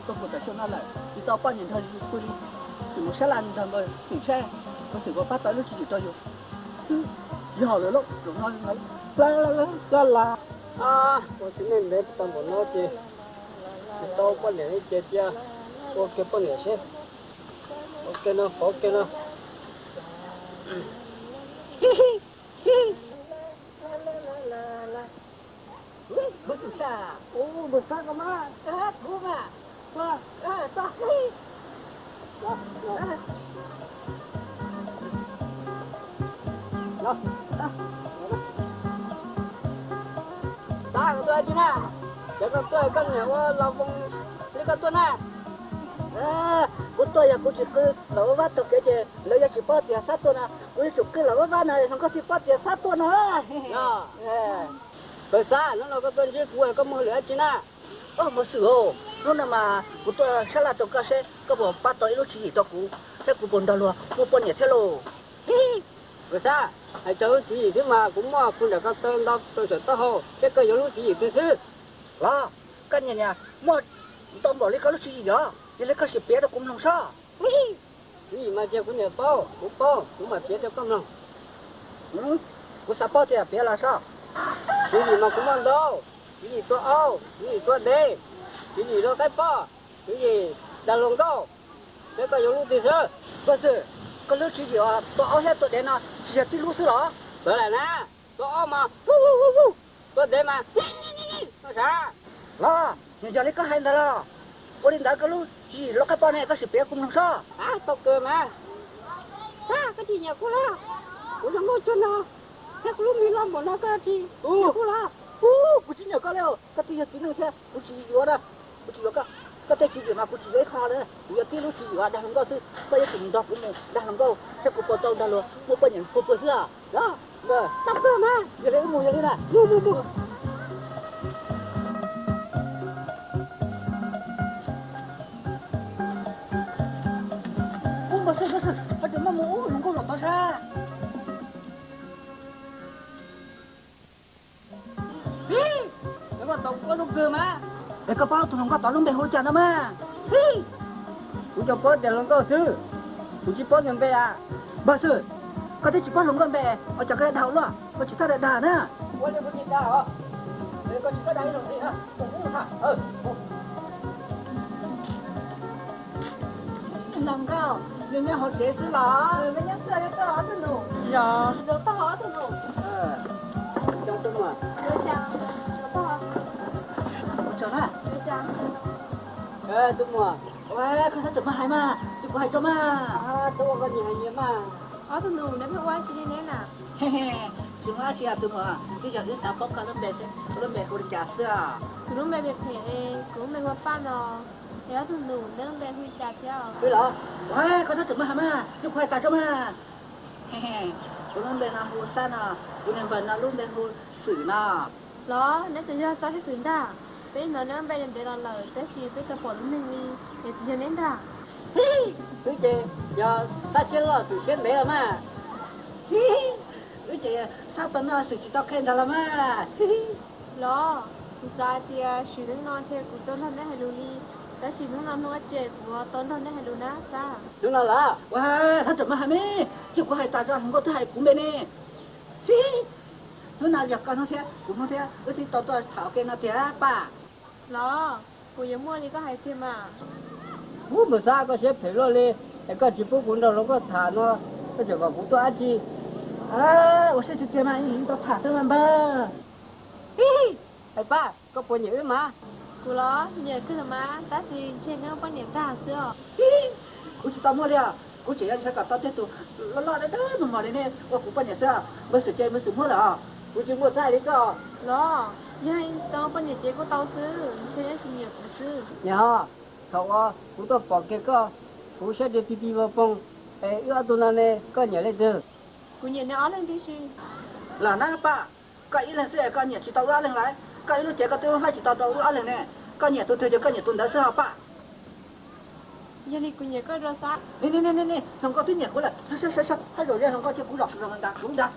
Tau kuv tam sim no lawm tsis tau poj niam nrog yus pw li, tseem mus sab laj nrog nkawd xwm saib, nkawd xwm puas pab tau ib lub tswv yim rau yus. Yog lawm lauj, zaum no la la la. Ua txiv neej ntev tau npaum no ces tsis tau poj niam li ces cia ua kiag poj niam seb. Ua kiag no, pauv kiag no. Kuv tus sab, kuv tus sab ko mas, kuv mas, txog. Xav koj tuaj tsi na, cov koj tuaj koj niam ua los voo li koj tuaj na. Kuv tuaj yog kuv tsis qw los vaj vaj taug kev ces lawv yuav tsis paub tias Xab tuaj no, kuv yuav tsum qw los vaj vaj no hluas nkauj thiaj paub tias Xab tuaj no. Kawg Xab, hnub no koj tuaj ntsib kuv koj muaj hauj lwm dab tsi na? Os, Muas Xwm, hnub no mas kuv tuaj sab laj rau koj seb koj puas pab tau ib lub tswv yim rau kuv, seb kuv puas nrog luag muaj poj niam thiab lauj. Kawg Xab, hais txog lub tswv yim xwb mas kuv muaj hu nram ko taw ntau rau saum taub hau, seb koj yuav lub tswv yim twg xwb. Los, koj niam niam muaj ntau npaum li koj lub tswv yim os, yog li koj sim piav rau kuv mloog soj. Tswv yim mas cia kuv niam paub, kuv paub kuv mam piav rau koj mloog. Kuv xav paub tias piav los soj. Tswv yim mas kuv muaj ntau, tswv yim tua aub, tswv yim tua dev, tswv yim tua qaib poj, tswv yim dag hluas nkauj, seb koj yuav lub twg xwb. Muas Xwm, koj lub tswv yim tua aub thiab tua dev no tsis yog tib lub xwb los? Txawv lawm na, tua aub mas hu hu hu hu, tua dev mas no sav. Los, yog yog li koj hais ntawd los, ua li ntawd koj lub tswv yim lau qaib poj ne koj sim piav kuv mloog soj. Tau kawg mas. Xab, koj tsis nyiam kuv los? Kuv zoo nkauj cuag no thiab kuv lub npe loj npaum no koj tsis nyiam kuv los? Kuv tsis nyiam koj li, koj twb yog txiv neej thiab kuv tsis yuav na, kuv tsis yuav koj. Koj tej tswv yim mas kuv tsis yuav ib qho li, kuv yuav tib lub tswv yim dag hluas nkauj xwb, koj yuav tsum nrog kuv mus dag hluas nkauj seb kuv puas tau nrog luag muaj poj niam puag puag xwb. Yog li wb mus yog li na. Ub, Muas Xwm, Muas Xwm, ho tseem muaj mus ub hluas nkauj los tod sab. Koj tau paub lub kawg mas. Es koj paub tus hluas nkauj tod lub npe hu li cas no mas? Kuv tsuas paub tias hluas nkauj xwb, kuv tsis paub nws npe a. Muas Xwm, koj twb tsis paub hluas nkauj npe, ua cas koj dag ua luaj, koj tsis txhob dag dag na. Ua li kuv tsis dag os, koj tsis txhob dag ib zaug ntxiv na. Hluas nkauj, nws nyob hauv tsev xwb los? Nws nyob xwb li koj ob tug nus. Yog. Rau tog ob tug nus. Cov tus muam. Tus muam. Koj txhob txawm maj hais mas, ces kuv hais tso mas. Tub ua koj nyiam hais nyias mas. Ob tug nus, neb pheej ua dab tsi li neb na? Tsis muaj dab tsi os tus muam, twb yog wb xav paub koj lub npe seb koj lub npe hu li cas xwb os. Kuv lub npe phem phem, kuv lub npe hu ua Paj no. Es ob tug nus, neb lub npe hu li cas thiab os? Wb los? Koj txhob txawm maj hais mas, ces kuv hais tas tso mas. Kuv lub npe no hu Xab no, kuv niag npawg no lub npe hu Xwm no. Los, neb tseem yog Xab thiab Xwm ntag. Peb hnov neb lub npe ntev los lawm, tab sis peb tsis pom lub neeg li, es tsis yog neb ntag. Wb ces yog Xab siab loj Xwm siab ntev los mas. Wb ces Xab tau noj Xwm tsis tau qhia ntag los mas. Los, kuv xav hais tias sim neej no ntshe kuv tau nrog neb hais lus li, tab sis hnub no hnub ua ces kuv tau nrog neb hais lus na Xab. Hnub no los? Ua, txhob txawm maj hais me, ces kuv hais tas tso, hluas nkauj twb hais kuv npe ne. Hnub no yog koj hnub thiab kuv hnub thiab wb thiaj tau tuaj tham ua ke no tiag Paj. Los, puas yuav muaj li koj hais tiag mas? Ub, Muas Xab, koj siab phem luaj li, es koj tsis pub kuv nrog hluas nkauj tham no, koj tseem kom kuv tuaj dab tsi? Ua siab tiag tiag mas, tau tham xwb mas npawg. Hais Paj, koj puas nyiam wb mas? Kuv los nyiam kawg mas, tab sis ntshe neb muaj poj niam tag xwb os. Kuv tsis tau muaj li os, kuv tseem yuav nrhiav kom tau tej tus loj loj dawb dawb mos mos li nej ua kuv poj niam xwb. Npawg Xwm ces npawg Xwm muaj lawm os, kuv tsis muaj txhais li koj. Los, yog tau poj niam ces kuj tau xwb, ntshe neb tsis nyiam kuv xwb. Niam, thaum uas kuv tuaj pom kiag koj, kuv siab dua ti ti vau poog, es wb ob tug no ne koj nyiam leej twg? Kuv nyiam neb ob leeg tib si. Los na Paj, koj ib leeg xwb es koj nyiam tsis tau wb ob leeg lawm? Koj ib lub cev koj twb hlais tsis tau rau wb ob leeg ne. Koj nyiam tus twg ces koj nyiam tus ntawd xwb ho Paj. Yog li kuv nyiam koj dua xwb. Ni ni ni ni, hluas nkauj twb nyiam kuv lawm, sawv sawv sawv, haj zaum li hluas nkauj cia kuv zaum zaum nrad kuv nrad.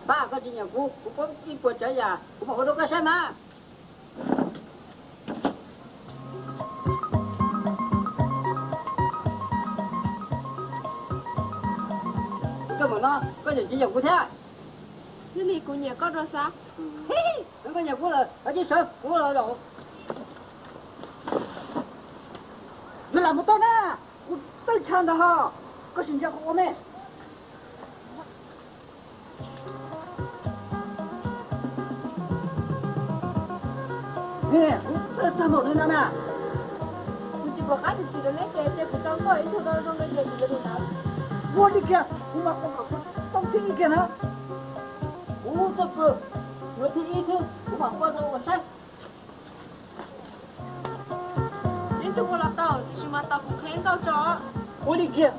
Pab, koj tsis nyiam kuv, kuv poob ib puas tsav yam, kuv mam ua rau koj saib mas. Koj mus no, koj tseem tsis nyiam kuv thiab? Yog li kuv nyiam koj dua xwb. Koj nyiam kuv lawm, koj cia sawv, kuv los zaum. Yuav lam mus tau na, kuv txawj tshav ntawd ho, koj sim ntsia kuv ua me. Kuv txawj tag npaum li no na. Kuv tsis pom qab tsis tsis rau neb ces cia kuv tso koj ib tug tau zoo nkaus li kuv yuav tus ntawd. Ua li kiag, kuv mam ua kom kuv tau thib ib kiag na. Kuv lub txoj pw yuav thib ib xwb, kuv mam ua rau ua saib. Ib tug ua los tau, tiam sis mas tos kuv qhia nkauj tso. Ua li kiag.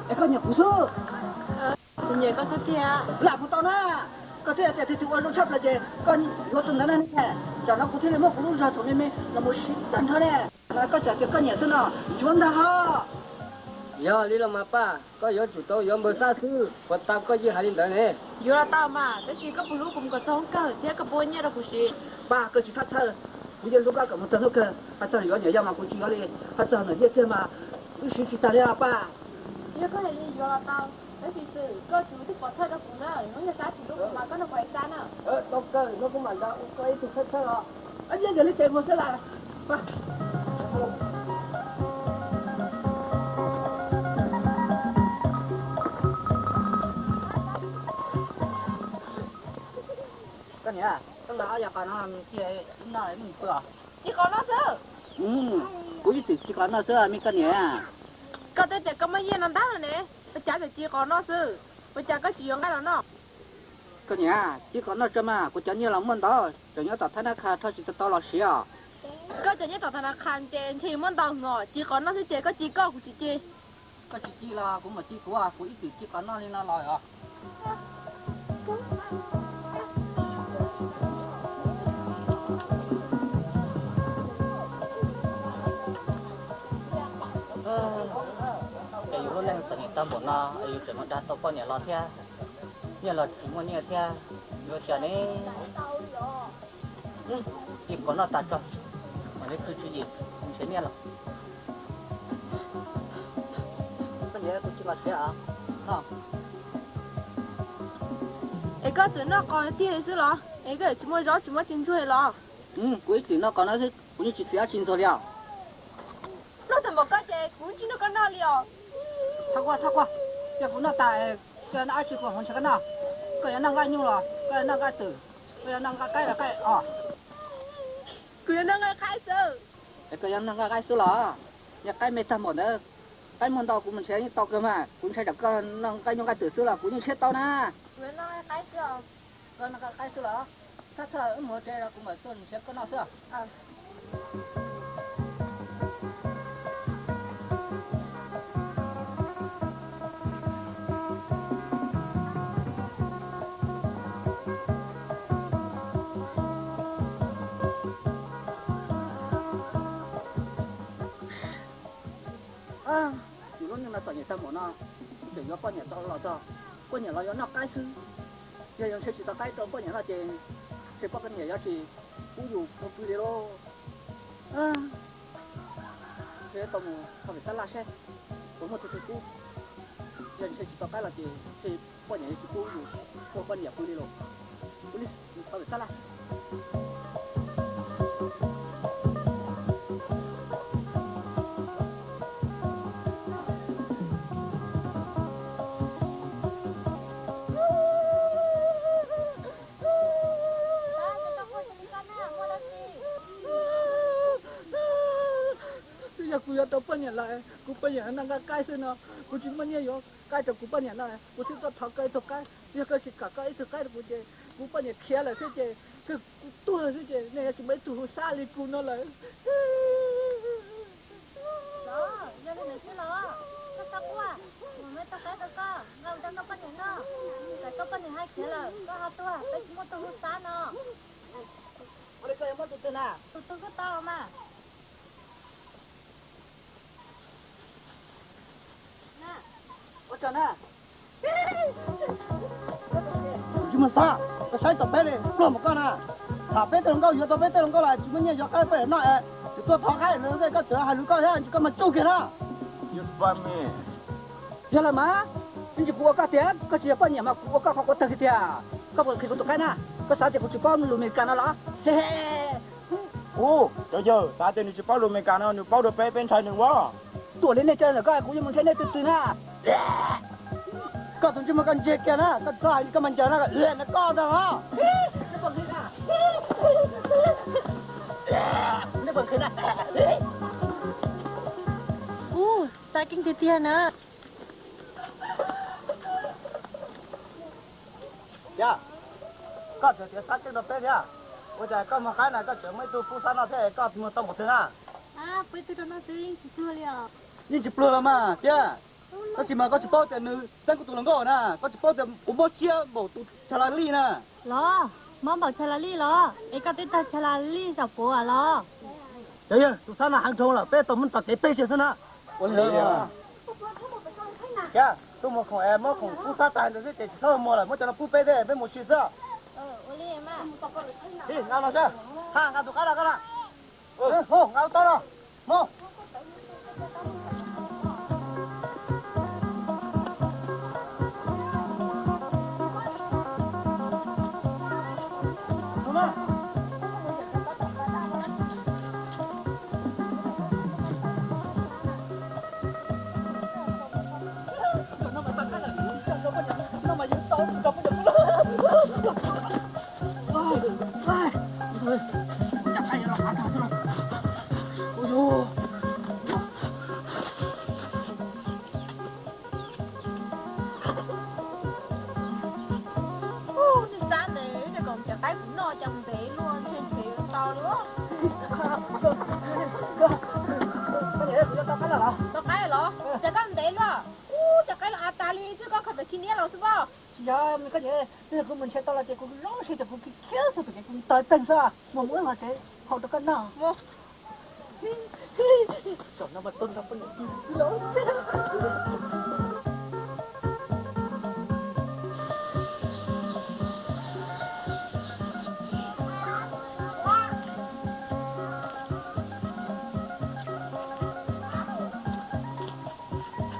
Es koj nyiam kuv xwb. Kuv nyiam koj xwb tiag. Lam mus tau na. Koj twb tias tus twg ua zoo tshaj plaws ces koj yuav tus ntawd na. Tsam no kuv thiaj li muab kuv lub zog thaum me me los mus siv tag nrho ne. Koj tsam tias koj nyiam xwb no, yuav ntag ho. Yog li los mas Paj, koj yuav tsum tau yuav Npawg Xab xwb, puas tau koj yeej hais li ntawd ne? Yuav los tau mas, tab sis koj puas hlub kuv mus kom txog hnub kawg thiab koj puas ua nyiaj rau kuv siv? Paj, koj tsis txhob txhawj, kuv yeej hlub koj kom mus txog hnub kawg. Hais txog yuav niam yau mas kuv tsis yuav li, hais txog nws nyiaj txiag mas wb siv tsis tag li Paj. Yog koj hais li yuav los tau, tab sis Xwm, koj tsis twb pov thawj rau kuv na, hnub yog Xab tsis hlub kuv mas koj nrog kuv hais Xab na. Tau kawg, hnub kuv mam nrog koj ib tug thawj thawj os. Ib yam li ces mus xwb las. Koj niam, koj nqa ob yav qos no cia wb noj wb mus pw os. Ci qos noj xwb. Kuv ib txwm ci qos noj xwb me koj niam. Koj twb tias koj muaj nyiaj no ntag ne, ua cas txawm ci qos noj xwb? Ua cas koj tsis yuav nqaij los noj? Koj niam, ci qos noj tso mas kuv cov nyiaj los muaj ntau, tseem nyob tom thab nab qha rho tsis tau tau los siav os. Koj cov nyiaj tom thab nab qha ces ntshe yuav muaj ntau heev os, ci qos noj xwb ces koj ci koj kuv tsis ci. Koj tsis ci los kuv mam ci kuv, kuv ib txwm ci qos noj li no los os. Es yus lub neej txom nyem tag npaum no es yus tseem mus dag tau poj niam los thiab, nyiaj los tsis muaj nyiaj thiab, yuav xyaw ne. Ci qos noj tas tso, mam li khwv tswv yim nrhiav nyiaj los. Koj niam, kuv tsis los siav os. Es koj txawm noj qos tiag li xwb los? Es koj tsis muaj zaub tsis muaj txiv ntxuag li los? Kuv ib txwm noj qos no xwb, kuv yeej tsis txiv dab tsi ntxuag li os. Noj tag npaum koj ces kuv tsis nrog koj noj li os. Thov koj, thov koj, cia kuv noj tas, koj noj dab tsi kuv hmoov ntshe koj noj. Koj yuav noj nqaij nyuj los koj yuav noj nqaij twm, koj yuav noj nqaij qaib los nqaij os? Kuv yuav noj nqaij qaib xwb. Es koj yuav noj nqaij qaib xwb los? Yog qaib me tag npaum ntawd, qaib muaj ntau kuv mus nrhiav yeej tau kawg mas. Kuv ntshai tsam koj noj nqaij nyuj nqaij twm xwb los kuv yeej nrhiav tau na. Kuv yuav noj nqaij qaib xwb os. Koj noj nqaij qaib xwb los? Thawj thawj wb mus tsev los kuv mam tuaj nrhiav koj noj xwb. Niam tag npaum no, tseem yuav poj niam tau los txog, poj niam los yuav noj qaib xwb. Yog yuav ntshe tsis tau qaib rau poj niam noj ces ntshe poj niam yuav tsis pub yus mus pw li lauj. Ntshe tau mus thov pem tab laj seb puas muaj tus twg pub. Yog ntshe tsis tau qaib los ces ntshe poj niam yuav tsis pub yus ua poj niam pw li lauj. Ua li, thov pem tab laj. Twb yog kuv yuav tau poj niam lawm, kuv poj niam noj nqaij qaib xwb no, kuv tsis muaj nyiaj yuav qaib rau kuv poj niam no, kuv thiaj tuaj thov koj ib tug qaib. Yog koj tsis kom koj ib tug qaib rau kuv ces kuv poj niam khiav lawm xwb ces, kuv tuag xwb ces nej yuav tsis muaj ib tug hu Xab li kuv no lawm. Los, yog li ntawd xwb los, koj txhob quaj, kuv muab tau qaib rau koj, nqa mus rau koj poj niam noj, kom koj poj niam hais khiav lawm koj ho tuag, peb tsis muaj tus hu Xab no. Ua li koj yuav muab tus twg na? Tus twg kuj tau los mas. Ua tsaug na. Tsis muaj xab, koj saib tom peb li pluag npaum koj na. Tham peb tej hluas nkauj yuav tau peb tej hluas nkauj los tsis muaj nyiaj yuav qaib poj niam noj es tseem tuaj thov qaib lawv, koj txawm hais lus koj thiab tsis koj mas tsuj kiag na. Yog lawm mas, ib ntsis kuv ua koj tiag, koj tsis yog poj niam mas kuv ua koj qhov quav tawg kiag tiag. Koj puas nqhis kuv tus qaib na? Koj xav tias kuv tsis paub lus Meskas no los? Kuv, cov yawg xav tias nws tsis paub lus Meskas no nws paub dua peb, peb ntshai nws ua. Tuam li nej cov ntawm koj kuv yuav mus nrhiav nej twg twg na. Koj tus ntsej muag koj ntse kiag na, koj txhob hais li koj mas ncaws na, na koj ntag os. Ub, xav keej tiag tiag na. Yog, koj tseem tias xav keej rau peb thiab. Ua cas koj muag qaib na koj tseem muaj ib tug pub xab noj thiab koj muag tau npaum twg na? Pub ib tug rau noj xwb yeej tsis pluag li os. Yeej tsis pluag los mas thiab. Tab sis mas koj tsis paub tias nws txeeb kuv tus hluas nkauj na, koj tsis paub tias kuv mob siab npaum tus Chav Las Lij na. Los, mob npaum Chav Las Lij los? Es koj twb tag Chav Las Lij zaum puav los? Cov yawg, tus xab no heev dhau lawm, peb tau muab tom kev peb sia xwb na. Ua li ntawd, thiab tuaj muag khoom es muab khoom pub xab tag ntawd xwb ces tsis txhob muag lawm, muab cov no pub peb thiab peb mus ua si xwb. Nqa no seb, ha nqa tus qaib los koj na. Nqa tus tau no. Mus. Ub, nej xav ntev, nej kom cov qaib kuv noj cas ntev luaj, ntshe ntev tau li. Koj niam, kuv yuav tau qaib los? Tau qaib los? Cas koj ntev luaj? Ub, cov qaib los av tas li xwb, koj khaws tawm khi niab los xwb pob. Tsis yog, koj niam, twb yog kuv mus nrhiav tau los ces kuv lub siab ces kuv khiav txog tom kev kuv taw teeg xwb, mus mus los tsev hau rau koj noj.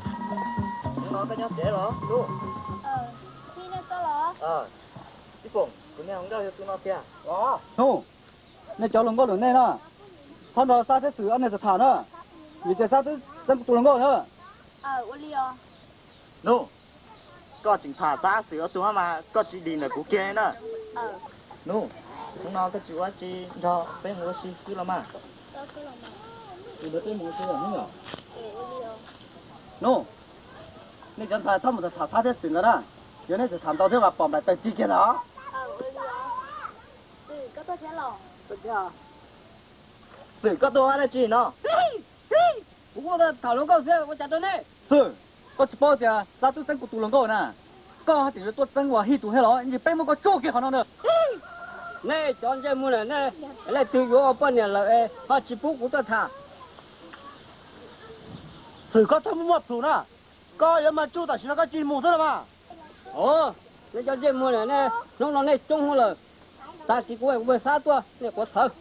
Hnub no koj nyob tsev los Nub? Ib Foom, kuv niag hluas nkauj yog tus no tiag. Hnub, nej cov hluas nkauj lawm nej na, txhob nrog Xab thiab Xwm ob niag tham tham na, vim tias Xab twb txeeb kuv tus hluas nkauj na. Hnub, koj tseem tham Xab Xwm ob tug mas koj tsis dim ntawm kuv kiag na. Hnub, hnub no koj tsis ua tsi nrog peb mus ua si xwb los mas. Hnub, nej cov ntxhais txhob mus tham Xab thiab Xwm ntawd na, yog nej tseem tham ntau thiab mas pom nplaim taw ci kiag ntag. Xwm, koj tuaj ua dab tsi no? Kuv kuj tham hluas nkauj xwb, ua cas rau nej? Xwm, koj tsis paub tias Xab twb txeeb kuv tus hluas nkauj na, koj haj tseem yuav tuaj txeeb Vam Hij tus thiab los? Yeej peb muab koj tsuj kiag qhov no na. Nej cov ntsej muag na, nej leej twg yuav ua poj niam lawm es ho tsis pub kuv tuaj tham? Xwm, koj txhob muaj muaj plhus na. Koj yuav mag tsuj tam sim no koj cia li mus xwb los mas. Os, nej cov ntsej muag na, nej hnub no nej coob hwv lawm. Tam sim kuv mus xab tuaj nej quav txhawv.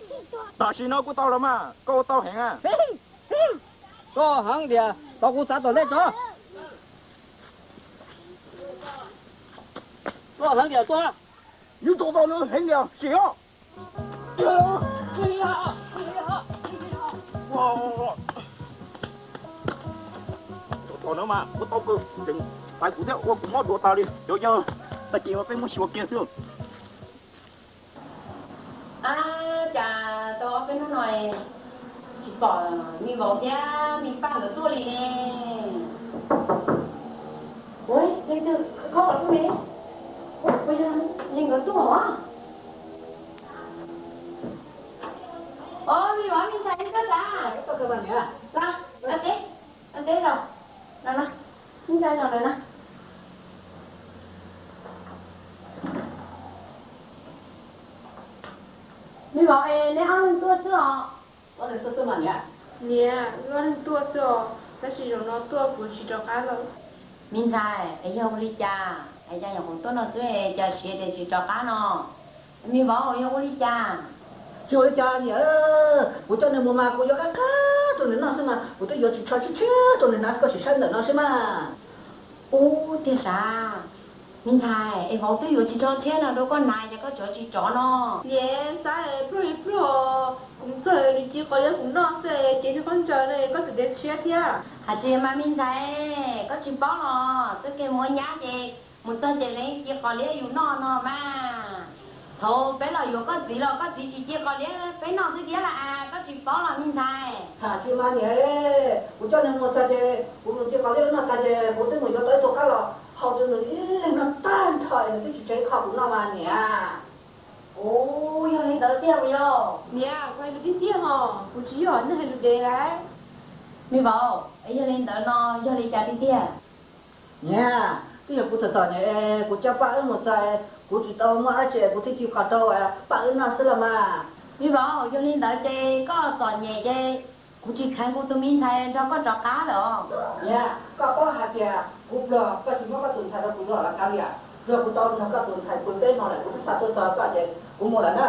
Tam sim no kuv tau los mas, koj ua tau heev. Koj heev tias tau kuv xav tom ntej tso. Koj heev tias tuaj. Yus tus tau nws heev tias sim os. Tus tau no mas ua tau kawg, tseem pais kuv thiab ua kuv mob dua tas li. Cov yawg, tag kis mas peb muab xyuas kiag xwb. Ab, cas tau ob peb hnub no tsis pom me vauv thiab me paj nkawd tuaj li ne. Ua, leej twg khob qhov rooj ne? Ua, puas yog yawg nkawd tuaj os? Os, me vauv me ntxhais, koj tau los? Teb, teb los, no no, me ntxhais los lawm na. Me vauv es neb ob leeg tuaj xwb os? Niam, wb ob leeg tuaj xwb os, tab sis zaum no tuaj kuv tsis rov qab lawm. Me ntxhais, es yog ua li cas es cas nyuam qhuav tuaj no xwb es cas siav tias tsis rov qab no? Me vauv, yog ua li cas? Tsis ua li cas niam, kuv coj nws mus mas kuv yuav qab qab rau nws noj xwb mas kuv twb yuav ris tsho tshiab tshiab rau nws hnav, koj sim saib ntawm no saib mas. Ub, tiag sav. Me ntxhais, es vauv twb yuav ris tsho tshiab no rau koj hnav ces koj tseem tsis rov no? Niam, xav pluag li pluag, kuv txawm nws ci qos liab kuv noj xwb ces nws qab ntsaws no koj txawm tias tshiab thiab. Hais tsis mas me ntxhais, koj tsis paub los txoj kev mus ua nyab ces mus txog ces leej ci qos liab yus noj no mas. Thaum peb los yuav koj txiv los koj txiv tsis ci qos liab peb noj xwb thiab las as, koj tsis paub los me ntxhais. Hais tsis mas niam, kuv coj nws mus txog ces kuv mus ci qos liab noj tas ces kuv twb mus yuav tau ib tug qab los hau rau nws ib leeg noj tag nrho es nws twb tsis tseg ib qho kuv noj mas niam. Ub, yog li ntawd tiag puas yog? Niam, kuv hais lus tiag tiag hos, kuv tsis yog nej hais lus dev lawm. Me vauv, es yog li ntawd no yog li cas tiag tiag? Niam, twb yog kuv txom txom nyem, kuv coj Paj wb mus txog, kuv tsis tau muaj dab tsi kuv thiaj ci qos rau Paj wb noj xwb los mas. Me vauv, yog li ntawd ces koj txom nyem ces kuv tsis kheev kuv tus me ntxhais nrog koj rov qab lawm os. Niam, koj paub hais tias kuv pluag, koj tsis muab koj tus ntxhais rau kuv yuav los kav liam, pluag kuv tau nrog koj tus ntxhais pw peb hmo lawm, kuv twb xa tuaj txog koj ces kuv mus lawm na.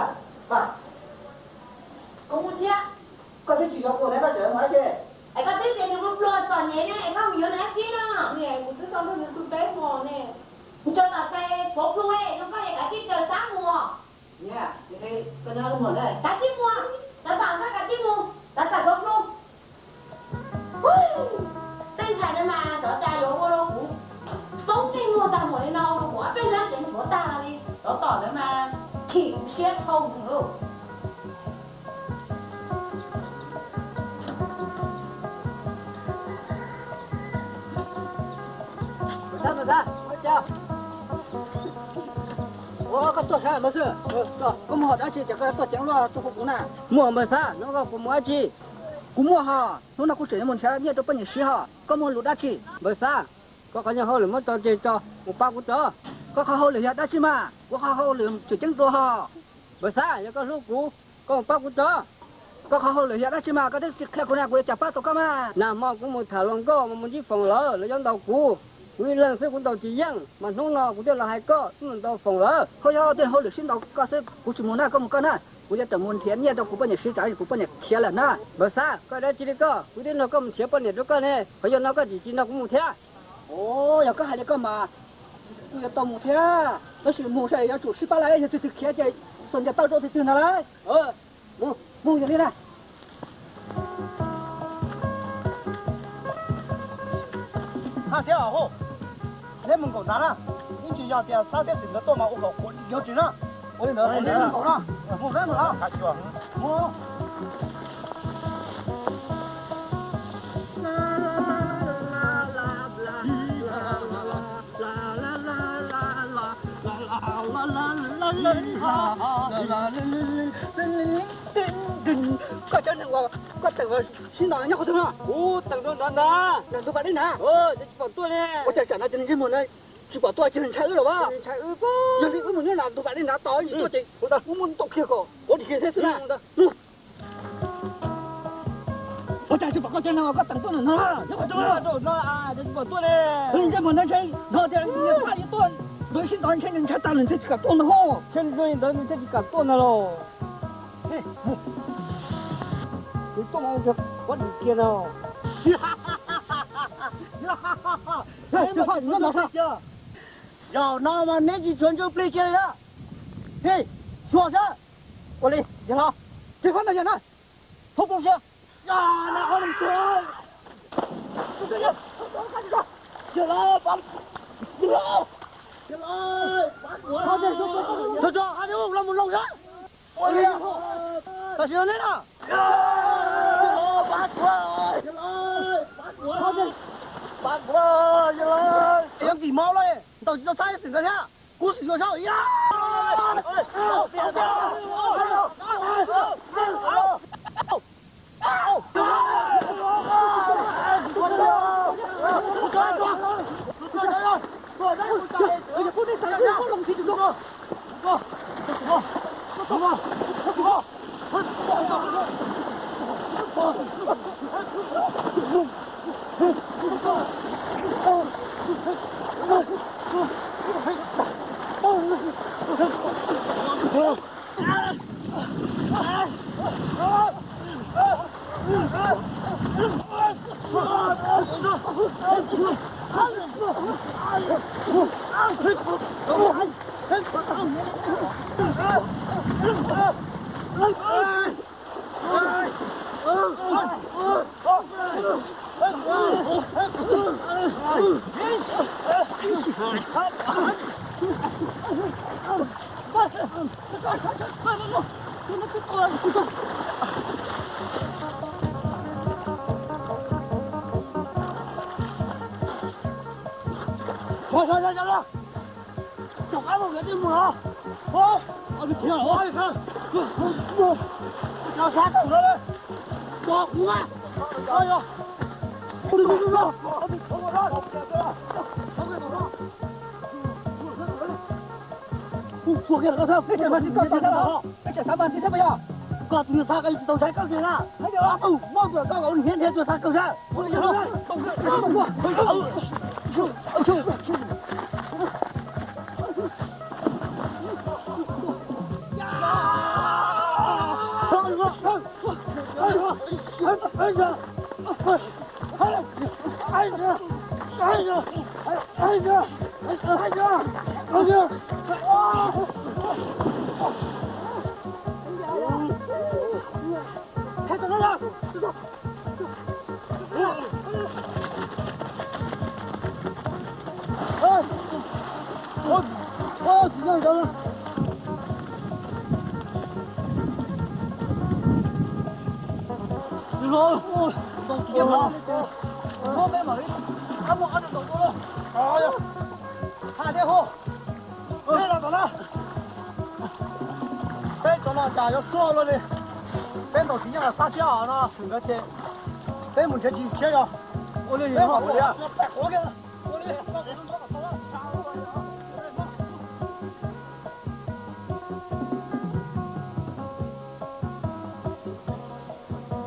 Paj, kuv mus thiab. Koj twb tsis yuav kuv ne, koj tseem mus dab tsi? Es koj twb tias nws pluag txom nyem ne, es koj mus yuav nws dab tsi no? Niam, kuv twb tau nrog nws pw peb hmo ne. Nws tso tom txais puav plhu, no koj es kav tsij raws sab mus. Niam, koj nyob mus ne. Kav tsij mus, txav txam koj kav tsij mus, txav txam puav plhu. Tej ntxhais no mas xyov cas yuav ua rau kuv poob ntsej muag tag npaum li no, ua rau kuv ob peb hnab cev mus tuav tag li. Tsov tom ntawd mas chim siab dhau mus. Ua, koj tuaj sab mas xwb, koj muaj hom dab tsi ces koj tuaj ceev luaj tuaj hu kuv na. Muaj npawg Xab, hnub no kuv mus dab tsi? Kuv muaj hos, hnub no kuv tseem yuav mus nrhiav nyiaj rau poj niam siv hos, koj muaj lus dab tsi? Npawg Xab, koj qhov nyuag hauj lwm muab tso tseg tso, mus pab kuv tso. Koj qhov hauj lwm yog dab tsi mas? Kuv qhov hauj lwm tseem ceeb dua hos. Npawg Xab, yog koj hlub kuv, koj mus pab kuv tso. Koj qhov hauj lwm yog dab tsi mas koj twb tsis qhia kuv na, kuv yuav cas pab tau koj mas. Nag hmo kuv mus tham hluas nkauj mas mus ntsib Foom lawm, lawv yuav ntaus kuv. Kuv ib leeg xwb kuv ntaus tsis yeej, mas hnub no kuv thiaj los hais koj, wb mus ntaus Foom lawm. Ho yog tej hauj lwm sib ntaus koj xwb, kuv tsis mus na, koj mus koj na. Kuv yuav tsam mus nrhiav nyiaj rau kuv poj niam siv tsam kuv poj niam khiav lawm na. Npawg Xab, koj dab tsi li koj? Kuv twb nrog koj mus nrhiav poj niam rau koj ne, ho yog no koj tsis tsis nrog kuv mus thiab? Ua, yog koj hais li koj mas kuv yuav tau mus thiab, tab sis mus saib yuav tsum sib pab lawm, yog tus twg khiav ces xuas ncaws taw rau tus twg ntag lauj. Mus, mus yog li na. Haj thiab hos, neb mus nkaum nrad na, ib ntsis yog tias Xab thiab Xwm nkawd tuaj mas ua kom quav yov ris na. Ua li ntawd, neb mus nkaum na, mus neb mus na. Koj cov neeg uas koj teem sib ntaus nyob qhov twg no? Kuv teem rau nrad ntag. Ntug vam dej na. Ua cas tsam no cov neeg ntsej muag na tsis pom tuaj, ces ntshai wb los as? Ntshai wb. Yog li wb mus nyob nrad ntug vam dej nrad tos ib ntsis tuaj ces wb muab ntaus kiag kom quav ris kiag thiab xwb na. Ua Cas tsis pom koj cov neeg uas koj teem tuaj ntawm no, nyob qhov twg no? Ntsej muag ntawd ntshe hnov tias nws pab yuav tuaj, nws sib ntxov ntshe nws ntshai tas lawm ntshe tsis kam tuaj ntag ho. Ntshe ntawd nws thiaj tsis kam tuaj ntag los. Nws tuaj mas kuv dim kiag no. Zaum no mas neb tsis tshuav ntsuj plig kiag li na. Hej, xyuas saib. Ua li, yawg hlob, tsis pab ntawd yog na. Thov poob siab. Yawg hlob, yawg hlob, yawg hlob, los mus los saib. Ua li, tam sim no neb na. Yawg hlob, pab kuv, yawg hlob, pab kuv, yawg hlob. Yog nkim mov los ntaus tsis tau txhab xwm ntawd thiab. Kuv sim xyuas saib. Caum qab mus, mus los. Sab tawm no, tos kuv na. Koj tus niag txhav, koj tsis tau saib koj tus na. Koj tus muaj tus koj ua niam nrhiav tus txhav kawg saib. Peb los tom no, peb cov no cas yuav tuaj luaj li. Peb ntaus tsis yeej los sab thiab no, xwm nkawd ces peb mus nrhiav tsis tshiab yog ua li peb mam ua li.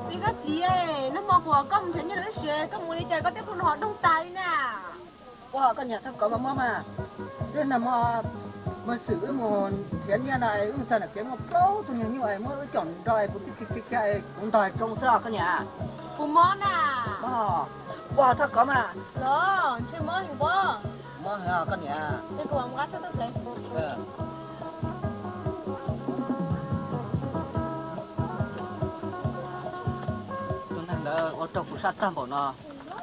Txiv, koj txiv, nag hmo kuv koj mus nrhiav nyiaj lawv ib siav, koj mus li cas koj tej qub no ho doog tas li na. Ua koj niam, thaj kov mas mob mas, tej nag hmo mas xwm wb mus nrhiav nyiaj no es wb txog nram kev muaj plaub tug niag nyuj es muab wb caum nrog es kuv tib khi khi khi es kuv ntog zoo xwb os koj niam. Kuv mob na. Ua thaj kov mas. Los ntshe mob heev pob. Mob heev koj niam. Tus neeg ntawd ua rau kuv sab tag npaum no,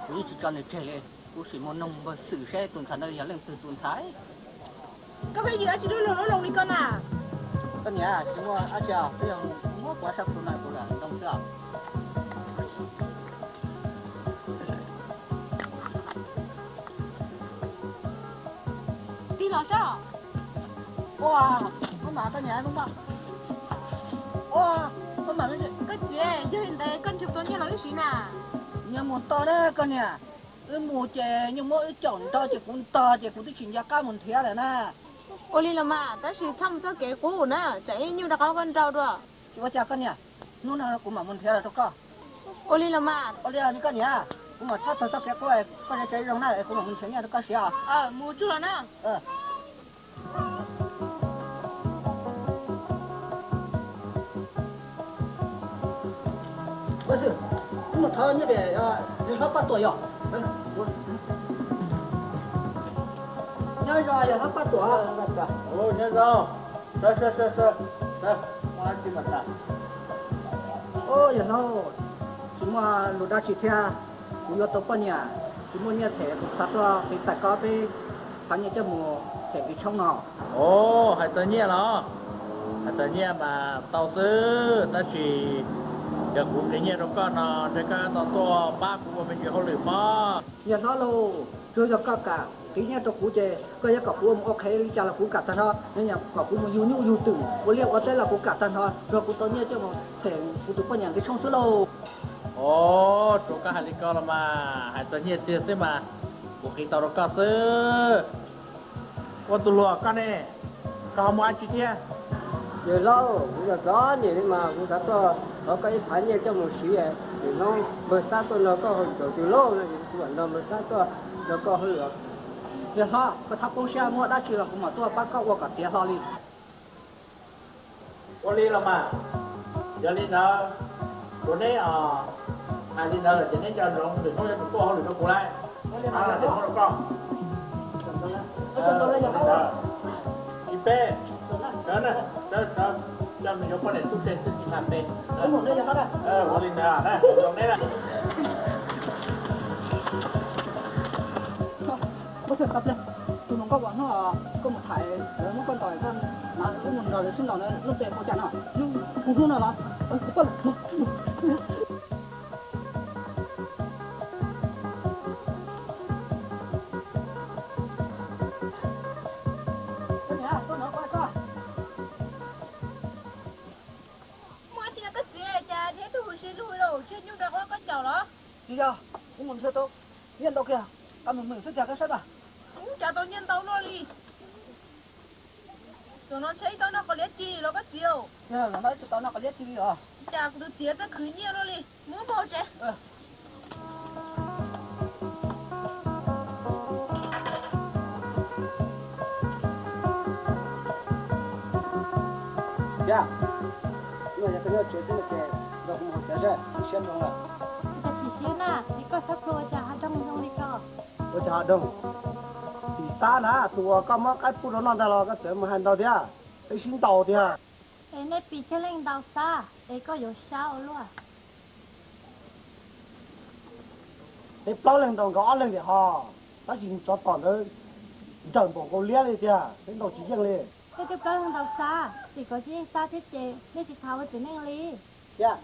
kuv yeej tsis tso nws tseg li. Kuv sim mus noog npawg Xwm seb tus ntxhais ntawd yog leej twg tus ntxhais. Koj pheej yws dab tsi lub loo lub loo li koj na? Koj niam, tsis muaj dab tsi os, twb yog muab kuv sab plhu no kuv lam ntoo xwb os. Tig los saib. Ua, koj mam koj niam, ua, koj mam, koj txiv, yog li ntawd koj nrhiav tau nyiaj los wb siv na? Nyiaj mus tau na koj niam. Wb mus ces nyuj muab wb caum nrog ces kuv ntog ces kuv twb tsis nco qab mus nrhiav lawm na. Ua li los mas, tab sis txhob mus txoj kev qub na, tsam ib nyuj rov qab koj nrau dua. Tsis ua cas koj niam, hnub no kuv mam mus nrhiav los rau koj. Ua li los mas, ua li os koj niam, kuv mam txhob txog txoj kev qub, koj tsev zoo na, kuv mam mus nrhiav nyiaj rau koj siv os. Mus tsuj los na. Ua si, wb mus thov nyiaj pem yawg hlob Paj Tuam yom. Nyob zoo yawg hlob Paj Tuam. Nyob zoo. Sawv, sawv, sawv, sawv. Yawg hlob, tsis muaj lus dab tsi thiab, kuv yuav tau poj niam, tsis muaj nyiaj them, kuv xav tuaj qiv txais koj peb phav nyiaj coj mus them kev tshoob no. Os, hais txog nyiaj los? Hais txog nyiaj mas tau xwb, tab sis yog kuv qiv nyiaj rau koj no, ntshe koj tau tuaj pab kuv ua me ntsis hauj lwm pob. Yawg hlob lauj, tsuas yog koj kam qiv nyiaj rau kuv ces koj yuav kom kuv ua mus ua qhev li cas los kuv kam tag nrho, yog kom kuv mus yug nyuj yug twm ua liaj ua teb los kuv kam tag nrho, tsuas yog kuv tau nyiaj coj mus them kuv tus poj niam kev tshoob xwb lauj. Os, tsuas koj hais li ko los mas, hais txog nyiaj txiag xwb mas kuv qiv tau rau koj xwb. Ua tus hluas koj ne, koj ho muaj dab tsi thiab? Yawg hlob, kuv txom txom nyem li mas kuv xav tuaj thov koj ib phav nyiaj coj mus siv, nim no npawg Xab tuaj nrog koj hauj lwm tau twg lauj no ces kuv mam nrog npawg Xab tuaj nrog koj hauj lwm. Yawg hlob, koj txhob poob siab, muaj dab tsi los kuv mam tuaj pab koj ua kom tiav hlo li. Ua li los mas, yog li ntawd, tsuas neb os, hais li ntawd lawm ces neb nco ntsoov, lwm hnub yuav tsum tuaj hauj lwm rau kuv lauj. Ib peb, sawv, sawv, coj me nyuam poj niam tub se xwb tsis mag pe. Ua li ntawd, zoo neb na. Tus hluas nkauj uas hnub koj mus tham lawv muab koj ntaus, koj mus nrog lawv sib ntaus lub npe ua cas no? Kuv hnub no los. Muaj tsi no koj txiv, cas neb tuaj huv si lug lawm, tseg nyuj nrog koj caum los? Tsis yog, kuv mus nrhiav tau nyiaj ntau kiag, koj mus mus xwb tiag koj saib mas. Ub, cas tau nyiaj ntau luaj li. Zaum no ntshe ib tau noj qos liab ci los koj txiv. Zaum no ib tsis tau noj qos liab ci li os. Cas kuv tus txiv txawj khwv nyiaj luaj li. Muab mus tsev. Tiag, no yog koj nyob tsev xwb no ces nrog kuv mus hauv tsev seb, kuv siab dhau lawm. Koj tsis siab na, es koj xav plhu ua cas hav zoov zoo li ko? Ua cas hav zoov? Tim Xab na, tus uas koj muab qaib pub rau noj ntag los koj txawm mus hais ntau thiab, peb sib ntaus tiag. Es nej pis tsawg leej ntaus Xab es koj yuav sab ua luaj? Peb plaub leeg ntaus nkawd ob leeg tiam ho, tab sis tsov tom ntawd nrawm npaum nkaus liab li tiag, peb ntaus tsis yeej li. Peb twb plaub leeg ntaus Xab, tim koj tsis yeej Xab thiab ces nej tsis txhob ua txiv neej li. Tiag,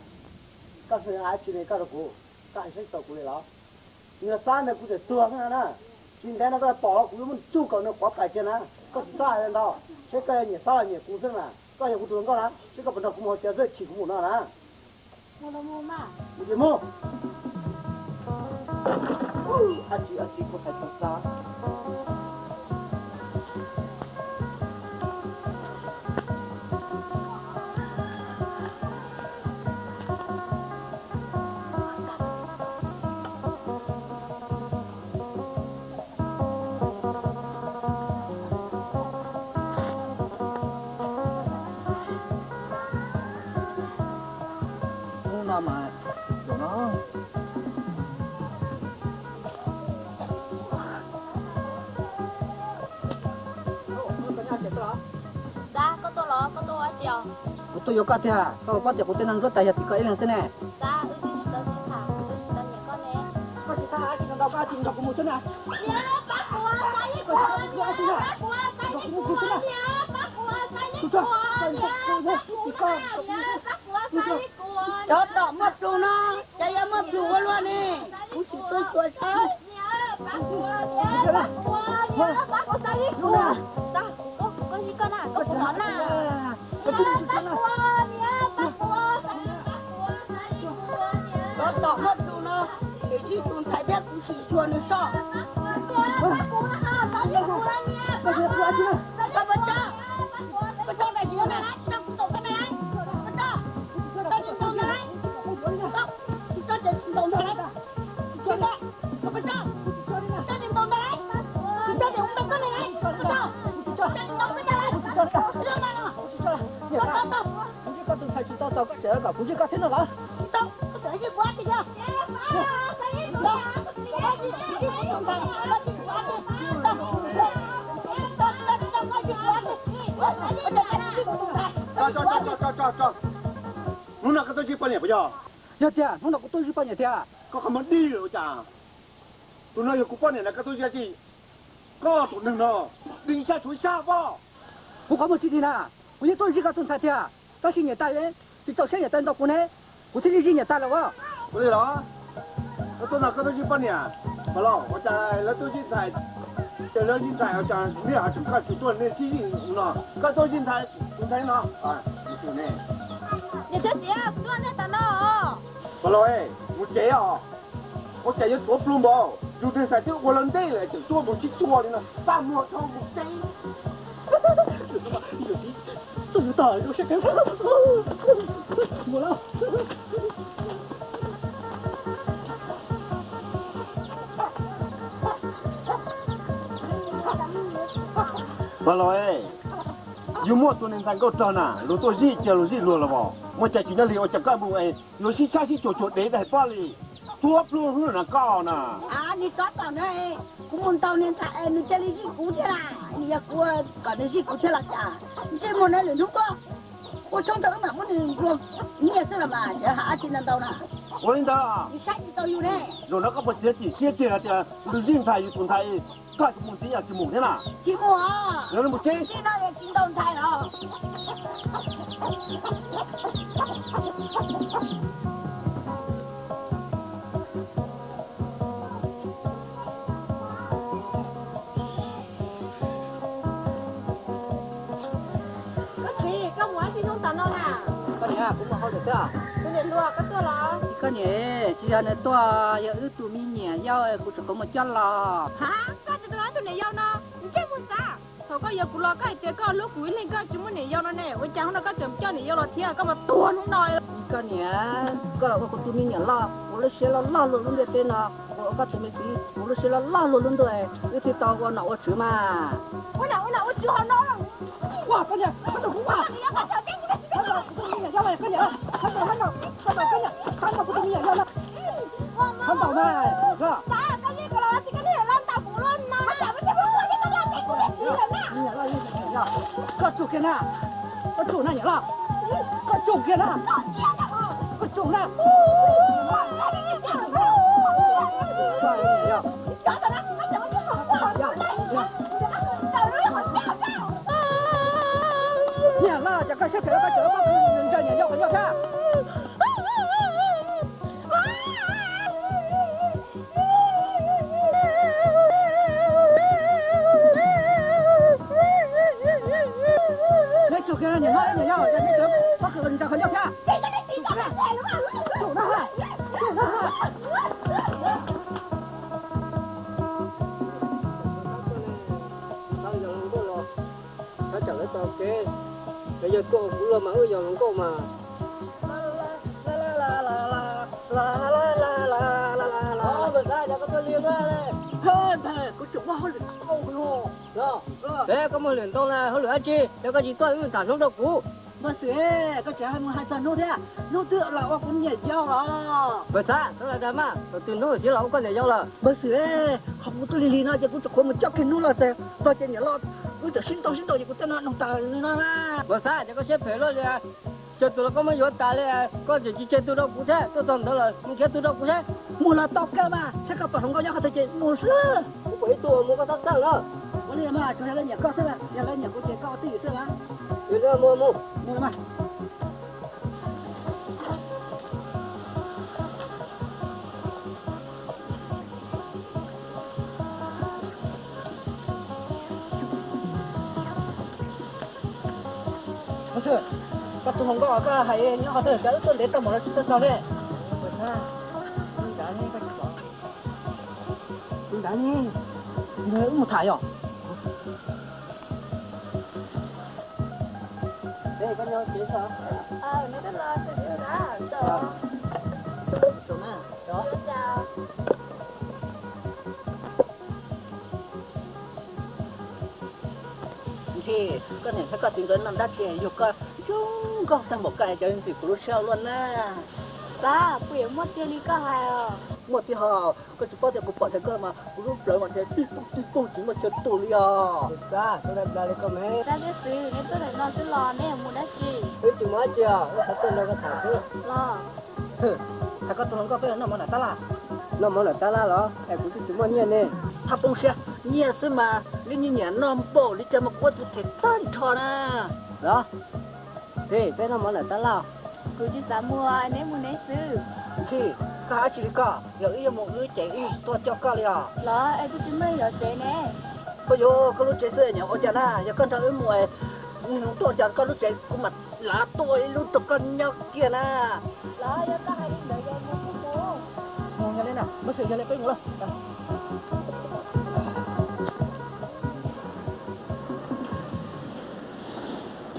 koj xav hais tsi li koj rau kuv, koj hais saib tau kuv li los? Nws Xab ntawd kuv tseem tuag xwb na, tsis ntev no koj pom los kuv yuav muab tsuj kom nws quav pais kiag na. Koj tsis txhob hais ntau, seb koj nyiam Xab los nyiam kuv xwb na. Koj yog kuv tus hluas nkauj na, seb koj puas nrog kuv mus hauv tsev xwb, chim kuv mus no na. Mus ces mus. Ab tsi, ab tsi, kuv hais tsis txog. Hnub no mas, zaum no. Xab, koj tuaj los, koj tuaj ua dab tsi os? Kuv tuaj yuav koj tiag, koj puas paub tias kuv tej neeg ntsuab tais yog tim koj ib leeg xwb ne. Xab, wb twb tsis tau sib tham, kuv twb tsis tau nyiam koj ne. Koj tsis txhob hais tsis ntau, koj tsis nrog kuv mus xwb na. Niam, pab kuv, Xab, ib kuv, niam, pab kuv, Xab, ib kuv, niam, pab kuv, Xab, ib kuv, niam, pab kuv, Xab, ib kuv. Cov tom muaj plhus no, cas yuav muaj plhus ua luaj ne? Kuv tsis tuaj xyuas saib. Niam, pab kuv, niam, pab kuv, niam, pab kuv, Xab, ib kuv. Koj, koj, koj, koj, koj, koj, Cov tom muaj plhus no, ces ib tug ntxhais thiab kuv sim xyuas nws soj. Koj puas tso, koj tso ntawm tsis yog na, tsis tau kuv ntaus koj na, koj tso, tsis tau kuv ntaus na, tsis tau Tau koj tseem kom kuv zij koj thiab no los? Hnub no koj tuaj zij poj niam puas yog? Yog tiag, hnub no kuv tuaj zij poj niam tiag. Koj qhov muag dig lawm ua cas? Tus no yog kuv poj niam na, koj tuaj zij dab tsi? Koj tus neeg no, dig ib sab tshuav ib sab pob. Kuv qhov muag tsis dig na, kuv yeej tuaj zij koj tus ntxhais tiag. Tab sis niam tais tsis txaus siab niam tais ntaus kuv ne, kuv thiaj li zij niam tais lawm os. Ua li los, koj tuaj no koj tuaj zij poj niam, Pov Laus, ua cas lawv tuaj zij ntxhais, ces lawv zij ntxhais ua cas niam ho tseem koj tsis tuaj nej sib zij no, koj tuaj zij ntxhais tus ntxhais no. Niam thiab txiv, kuv tuaj nej tas no. Pov Laus, mus tsev os. Ua cas yuav tuav plhu npaum, yus tus ntxhais twb ua lawv ntej lawm tseem tuaj mus sib tua li no, paj muag dhau mus tsev. Tuaj yus tog zoo siab kawg. Mus lauj. Pov Laus, yus muaj tus niag ntxhais nkauj rog na, luag tuaj zij cia luag zij luag los as, muaj cas tsis nyob li, ua cas koj mus es yuav sib tshab sib cuag cuag dev tag hais pob li, tuav plhu hlub na koj na. Nws txhob txaus na, kuv mus ntaus niag ntxhais nws cia li zij kuv thiab na, nws yog kuv kom nws zij kuv thiab los cas, ntsej muag na lwm hnub tuaj ua tshoob rau wb mam muab nws nplua nyiaj xwb los mas, nws hais dab tsi ntau ntau na. Ua li ntawd, nws saib tsis tau yus ne. Zaum no koj puas txiav txim siab tiag hais tias nws zij ntxhais yus tus ntxhais, koj tsis mus ntxiv yog tsis mus thiab na? Tsis mus. Yog li mus tsev. Tsis no tsis ntaus ntxhais los. Koj txiv, koj mus ua dab tsi hnub tas no na? Koj niam, kuv mus hauj lwm xwb. Tus niam hluas, koj tuaj los? Koj niam, tsis yog nws tuaj, yog wb tus me niam yau kuv tseem qhuav mus coj los. Ha, koj tseem tus no tus niam yau no, ntsej muag xav. Thaum koj yuav kuv los koj hais tias koj hlub kuv ib leeg, koj tsis muaj niam yau no ne, ua cas hnub no koj tseem coj niam yau los thiab, koj mas tuag hnub no. Koj niam, koj los ua kuv tus me niam loj, ua lub siab loj loj luaj lub ntiaj teb no, ua koj tus me txiv ua lub siab loj loj luaj lub ntuj, wb thiaj tau ua nom ua tswv mas. Ua nom ua tswv hauv no. Ua koj niam, koj tus kuv ua. Koj niam, koj niam, koj niam, kuv tus me niam yau no. Koj ntaus na, koj. Koj tsum kiag na, koj tsum na niam loj, koj tsum kiag na, koj tsum na. Niam loj, cas koj siab phem, koj tseem ntsia niam yau qhov ncauj thiab. Neb tsum kiag niam hlob niam yau, neb tsum pob kws ntsaws qhov ncauj thiab. Txhob tawm lawv txoj kev, lawv yog tuaj ua kuv luag mas wb yog hluas nkauj mas. Npawg Xab, cas koj tuaj lig ua luaj li? Ntag, kuv tseem muaj hauj lwm ua no. Peb koj muaj hauj lwm ntau na, hauj lwm dab tsi, cas koj tsis tuaj wb tham hnub rau kuv? Npawg Xwm, koj tseem hais mus hais txog hnub thiab, hnub twg los ua kuv niam yau los? Npawg Xab, txhob lam dag mas, thaum twg hnub txiv los ua koj niam yau lawm? Npawg Xwm, qhov kuv tuaj lig lig no ces kuv tseem qhuav mus coj kiag hnub los tag, txog ces niam los wb tseem sib ntaus sib ntaus ces kuv thiaj noj noog tas li no na. Npawg Xab, cas koj siab phem luaj li, tsawg tus los koj muab yuav tas li, koj tseem tsis tseg tug rau kuv thiab, tuaj txog ntawd los mus nrhiav tug rau kuv thiab. Mus los tau kawg mas, saib koj pom hluas nkauj nyob qhov twg ces mus xwb. Kuv pom ib tug mus koj txhob txhawj na. Ua li mas tsuas yog lawv nyiam koj xwb, yog lawv nyiam kuv ces koj ua twj ywm xwb mas. Mus, mus. Koj tus hluas nkauj koj hais nyob qhov twg, cas wb tuaj ntev tau mus los tsis tau txog li. Tus ntawd ne, tus ntawd ne, wb mus tham yom. Koj niam thiab koj txiv nkawd no dab tsi yug koj zoo nkauj tag npaum koj es cov ntxim kuv lub siab luaj na. Xav, puas yuav muaj tiag li koj hais os? Muaj tiag hos, koj tsis paub tias kuv pom dheev koj mas kuv lub plawv mas dheev tib poog tib poog tsis muaj chaw tu li os. Xav, txhob dag dag li koj me. Dab txiv xwb, neb tuaj ntawm no xwb los neb yuav mus dab tsi? Wb tsis mus dab tsi os, wb xav tuaj nrog koj tham xwb. Los. Hais koj tus hluas nkauj peb noj mov nram tab laj. Noj mov nram tab laj los es kuv twb tsis muaj nyiaj ne. Txhob poob siab, nyiaj xwb mas li nyiaj nyiam noj npaum li cas mas kuv ua tus them tag nrho na. Los, peb noj mov nram tab laj. Kuv tsis xav mus, neb mus neb xwb. Nkhis, koj hais dab tsi li koj? Yog wb yuav mus wb ces wb tuaj coj koj li os. Los es kuv tsis muaj yov tsev ne. Koj yuav koj lub tsev xwb nyob ua cas na, yog koj nrog wb mus, tuaj cas koj lub tsev kuv mam lav tuaj ib lub rau koj nyob kiag na. Los yog koj hais li ntawd ces mus kuj mus. Mus yog li na, muaj xwm yog li peb mus lawm. Tus muam ntawd zoo nkauj kawg li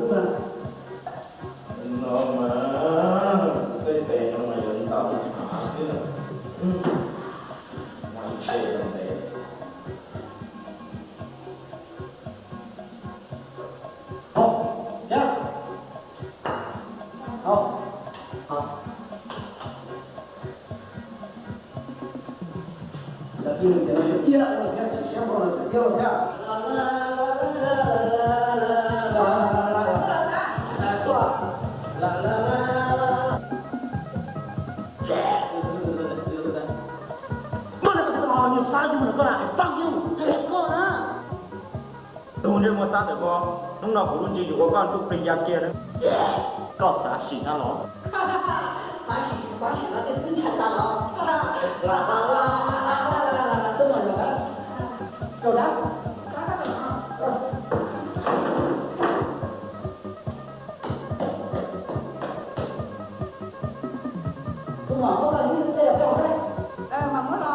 os. No mas, tej tes no mas yuav ntau tshav xwb. Koj na, fuck you, koj na. Tus ntsej muag xab ntawm koj, hnub no kuv lub ntsej yuav ua koj ntsuj plig ya kiag na. Koj xav sim no los? Xav sim, xav sim no tej xwb ntshai tas los. Rau dab. Tus muam, koj tau ib txhia tej los koj ua teb. Mam muab los.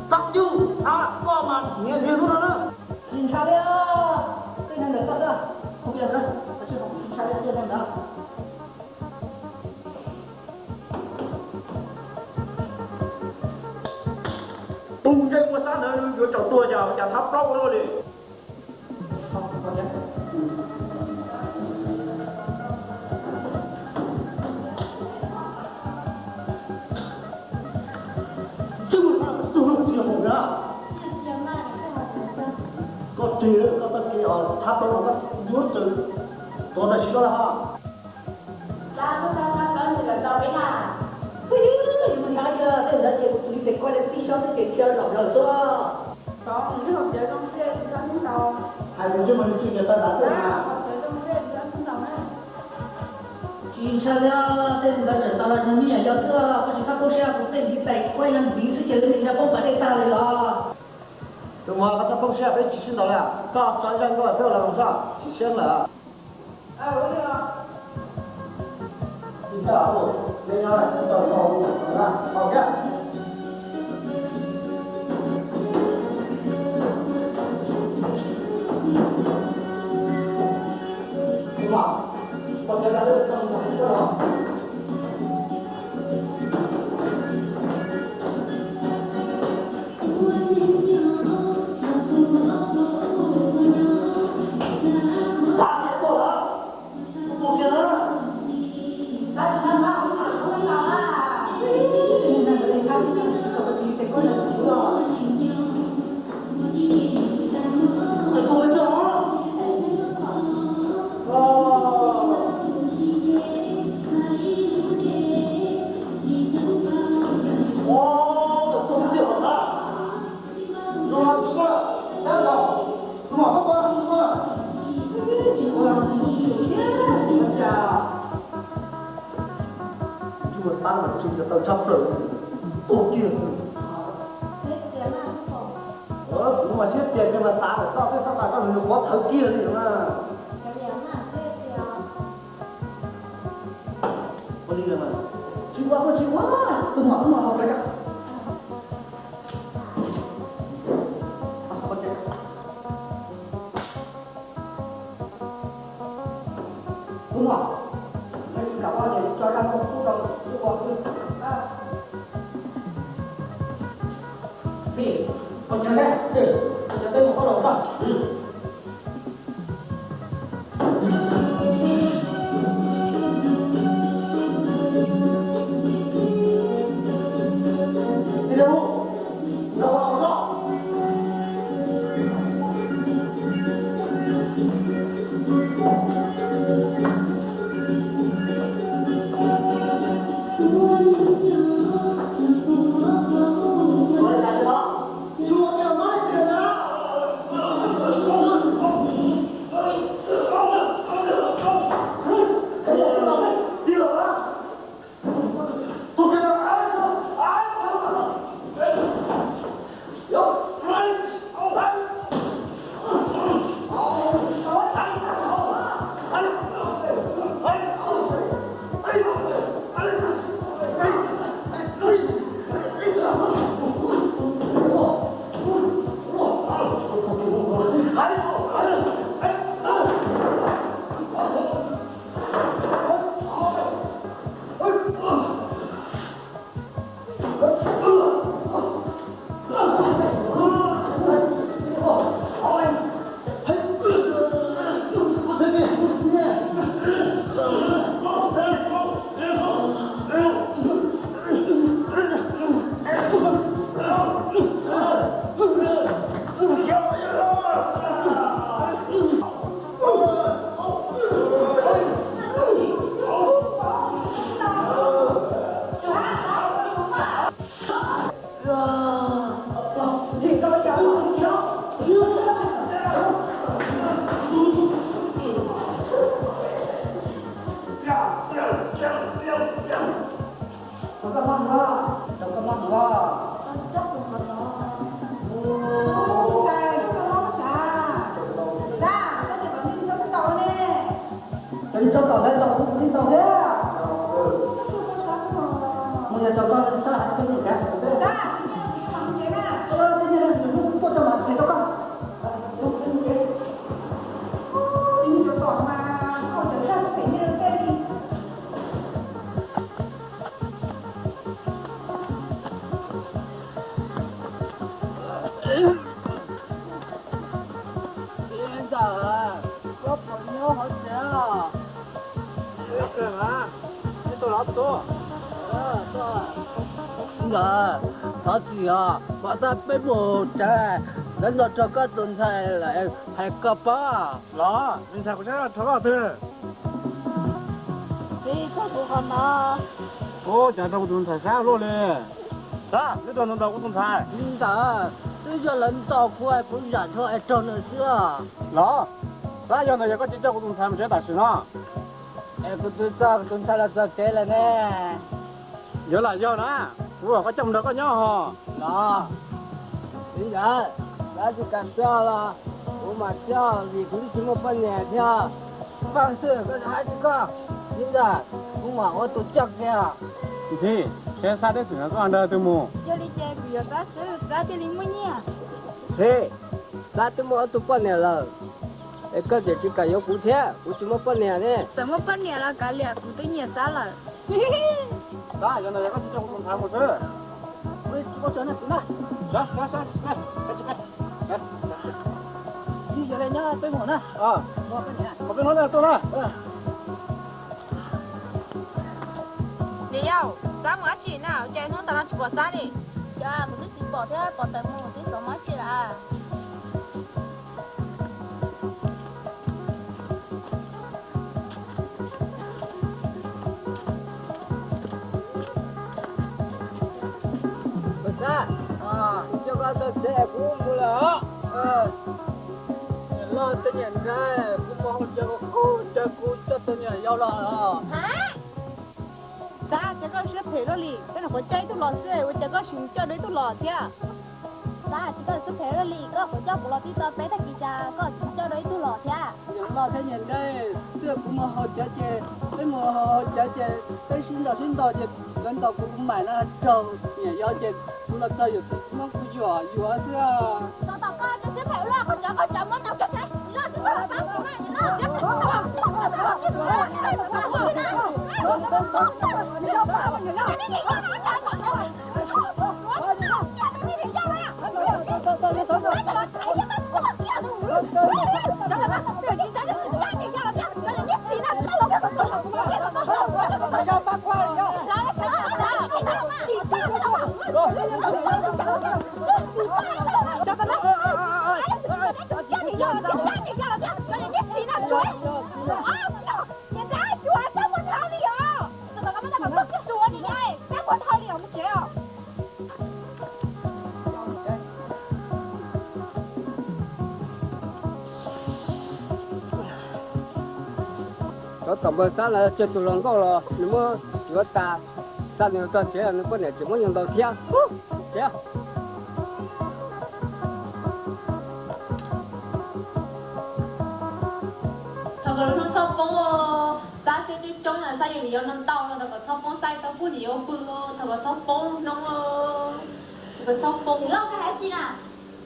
Fuck you, thab koj mas niag niag hnub no na. Tsis ntshai li, tej neeg ntawd koj twb hu kiag ntawd, tsis ntshai li tej neeg ntawd. Tus ntsej muag xab ntawd yuav tsaus tuag cas cas thab plaub ua luaj li. Koj tseg koj txoj kev thab plaub no koj yuav tsum tuav tam sim no lawm hos. Tau tau tau, nws lawm tau peb na. Twb yog yus hnov yog tej ntawd ces kuv tus li pem koj li tib sob twb ces khiav zaum lawm xwb. Tau, nws yeej hauv tsev zoo siab tsis tau sib ntaus. Hais tus ntsej muag li tsis tias tau nrad xwb na. Hauv tsev zoo siab tsis tau sib ntaus na. Tsis ntshai li, tej ntawd tawm tau los yog me nyuam yaus xwb, koj tsis txhob poob siab, kuv tej ntiv tais kuj yog ntiv xwb ces lawv nim no poob pas dej tag li los. Tus muam, koj txhob poob siab, peb tsis sib ntaus li, koj tso zaj nkauj peb ua los mus tso, tsis siab lawm. Ntsej muag tab mas tsis tau tshaj plaws, tua kiag xwb. Kuv mas siab tias ntsej muag tab lawm, koj peb txhob tas koj lus qhuav thawv kiag li na. Ua li mas tsis ua, koj tsis ua, tus muam ua hauv tsev. Tus muam, nws tsis kam ua ces tso zaj nkauj pub rau wb ua xwb. Pim, koj cov nqaij, koj cov nqaij mus koj los paj. Rau koj maj hwv os. Rau koj maj hwv os. Tais, koj maj sav. Dab, koj tias kom nws tso tau ne. Cov nws tso tau ntawd tau kuv kuv tsis tau thiab. Mus yog tso koj sab hais peb mus kav. Dab, tsev na. Ua, tsev na, nws muab kuv tuaj tso mam qhia rau koj. Tsev na, tsev na, tsev na, tsev na. Ntxawm, koj puas nyob hauv tsev os? Ntxawm, thov txim os, mas tab peb mus tsev, lawv nrog rau koj tus ntxhais lawm, hais koj paub. Los, ntxhais kuv tseem nrog rau koj twg? Ua cas raug kuv tus ntxhais sab luaj li? Xav, neb raug ntawm kuv tus ntxhais. Li ntawd, twb yog lawv ntaus kuv, kuv zam nrho es raug nws xwb. Los, xav yog ntawd yog koj tsis coj kuv tus ntxhais mus tsev tam sim no. Es kuv twb coj kuv tus ntxhais los txog tsev lawm ne. Yuav lam yog na, kuv kom koj coj mus nrog koj nyob hos. Los, li ntawd, koj tsis kam coj los kuv mam coj, vim kuv twb tsis muaj poj niam thiab. Paj Xwm, koj hais tias koj, li ntawd, kuv mam ua tus coj kiag. Ntxhi, seb Xab teb xwm no koj nrog twg mus? Yog li ces kuv yuav Xab xwb, Xab thiaj li muaj nyiaj. Ntxhi, Xab twb muaj ob tug poj niam lawm, es koj tseem tsis kam yuav kuv thiab, kuv tsis muaj poj niam ne. Txawm muaj poj niam los kav liam, kuv twb nyiam Xab lawm. Xab, yog ntawd yog koj tsis coj kuv tus ntxhais mus xwb. Yog li nyob peb mus na. Peb hnub no tuaj na. Niam yau, Xab mus dab tsi na, ua cas hnub tas no tsis pom Xab li? Cas kuv twb tsis pom thiab, pom tawm mus xwb, xyov mus dab tsi lawm. Xab, coj koj txog tsev kuv mus lawm os. Niam loj thiab niam nraug, kuv mus hauj lwm, kuv coj kuv coj tus niam yau los. Xab, cas koj siab phem luaj li, koj nyuam qhuav coj ib tug los xwb, ua cas koj tseem coj dua ib tug los thiab? Xab, cas koj siab phem luaj li, koj nyuam qhuav coj kuv los tib tau peb tag kis, cas koj tseem coj dua ib tug los thiab? Niam loj thiab niam nraug, twb yog kuv mus haus cawv ces, peb mus haus cawv ces peb sib ntaus sib ntaus ces lawv ntaus kuv, kuv mam li raug niam yau ces kuv los txog yuam kev, kuv muab kuv yuam yuav xwb. Tos tos koj, koj siab phem ua luaj, koj cov koj cov muab ntaus kiag seb, loj twb muab pab kuv na, loj. Cov tom npawg Xab lawv cog tus hluas nkauj los nws muab yuav tas, xa nws txog tsev los nws poj niam tseem muab nws ntaus thiab. Tsev. Thov kom lub hnub txhob poob, Xab xwb coob coob na, Xab yuav niam yau no ntau no, thov kom txhob poob, Xab tau pub niam yau pw, thov kom txhob poob lub hnub, thov kom txhob poob. Loj koj hais tsi na?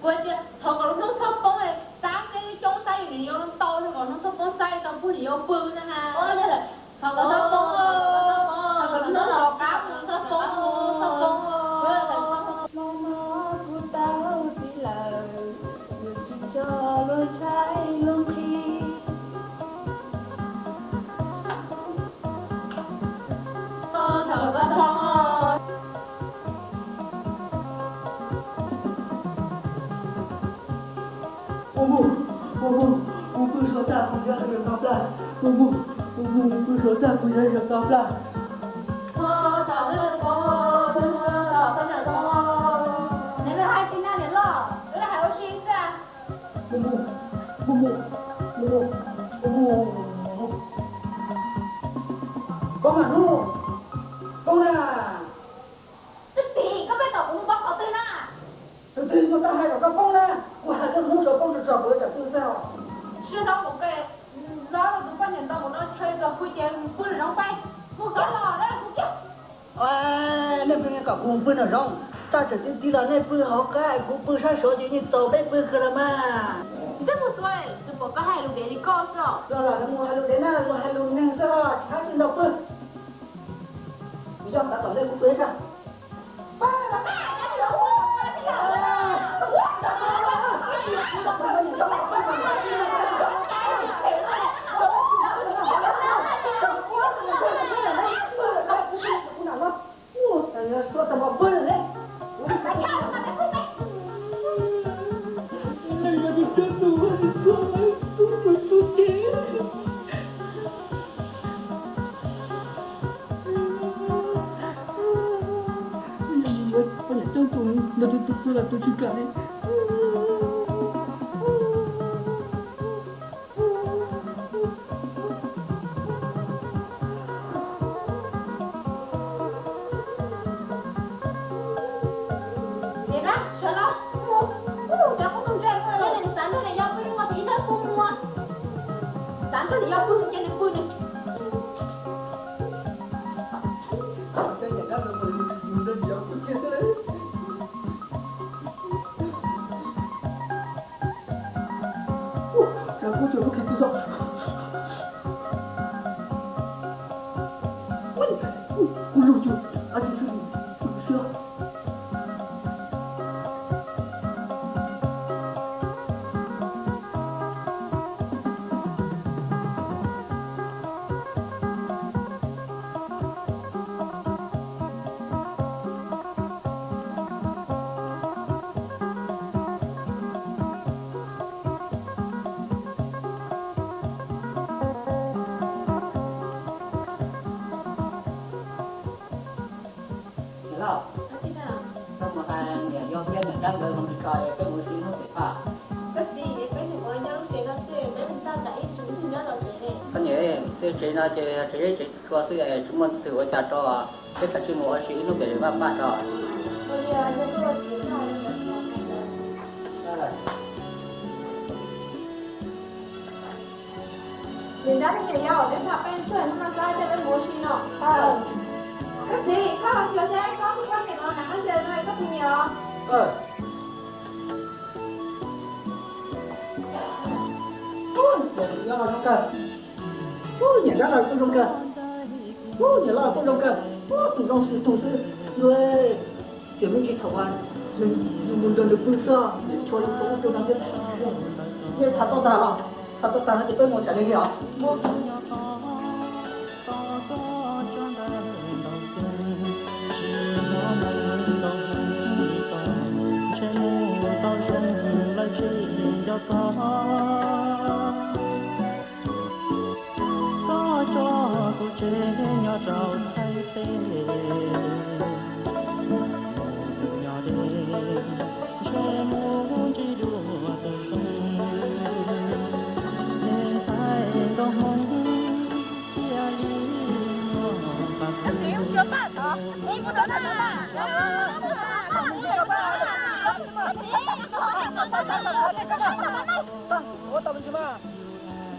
Kuv hais tias thov kom lub hnub txhob poob, Xab xwb coob, Xab yuav niam yau no ntau, thov kom lub hnub txhob poob, Xab tau pub niam yau pw na. Thov kom txhob poob, thov kom lub hnub los qab, txhob poob, txhob poob. Hmo no kuv tau txiv lawm, yuav tsis nco luag ntshai luag nqhis. Mus mus, mus mus, mus pw suav tag kuv yuav zog tau plab. Mus mus, mus mus, mus pw suav tag kuv yuav zog tau plab. Neb hais tsis na niam loj, wb hais ua si xwb. Mus mus, mus mus, mus mus, mus mus. Poob na hnub, poob na. Twb txiv, koj pheej kom kuv mus poob qhov twg na? Tus twg mus tau hais kom koj poob na? Kuv hais koj hnub tsaus poob tsaus kuv yuav tsam twg xwb os. Siab hlob mus ke, Xab tus poj niam ntau mus no ntshe txog pw ces mus pw nram zoov pais, mus txhob los na kuv tiag. Nej pheej kom kuv mus pw nram zoov, taj tseem tib tib los nej pw hauv qab, kuv pw sab saud ces yeej txaus peb pw kawg los mas. Ntsej muag tuag, tsis pom koj hais lus dev li koj xwb os. Los los mus hais lus dev na, mus hais lus neeg xwb os, tsis hais tsis ntau pw. Yog xav tom ntej kuv pw ib sab. los tus tsis kam li. Niam dab, sawv los, mus, mus cov qub tus ntse, yog nws xav nrog niam yau pw ua ib hnub pw mus, xav nrog niam yau pw ces nws pw nws. Kuv tsis muaj kheev pw tso. Kuv lug yus, a tsis xwb, kuv siab. Niam hlob, koj mus hais niam yau thiab niam dab nkawd hloov tsis tso es peb mus ua si hnub pem paj. Koj txiv, peb mus ua nyob lub tsev no xwb, peb mus txog nram ib tsev nyob los tsev ne. Koj niam, tej tsev no ces tsev zeb tsev tsua xwb es tsis muaj twg ua cas rau, peb kav tsij mus ua si ib hnub pem paj paj tso. Niam dab thiab niam yau, peb npaj peb tsuag hnub no xwb, peb mus ua si no. Koj txiv, koj los xyuas seb koj tus poj niam no nram qab ntses no koj puas nyiam os? Ub, niam dab los zoo kawg. Ub, niam dab los kuj zoo kawg. Ub, niam hlob los kuj zoo kawg. Ub, tus zoo xwb tus xwb. Yus txiv me ntsis thaum uas yus mus nrog nws pw xwb, nws tshuav yus tus ub tus no thiab. Nej tham tau tag los, tham tau tag no ces peb mus tsam li os. Koj tso kuv tsev nyob rau Thaib teb, nyob deb ntshe mus ntsib dua tus zoo, nws ntxhais nkauj Hmoob cia li muaj qab.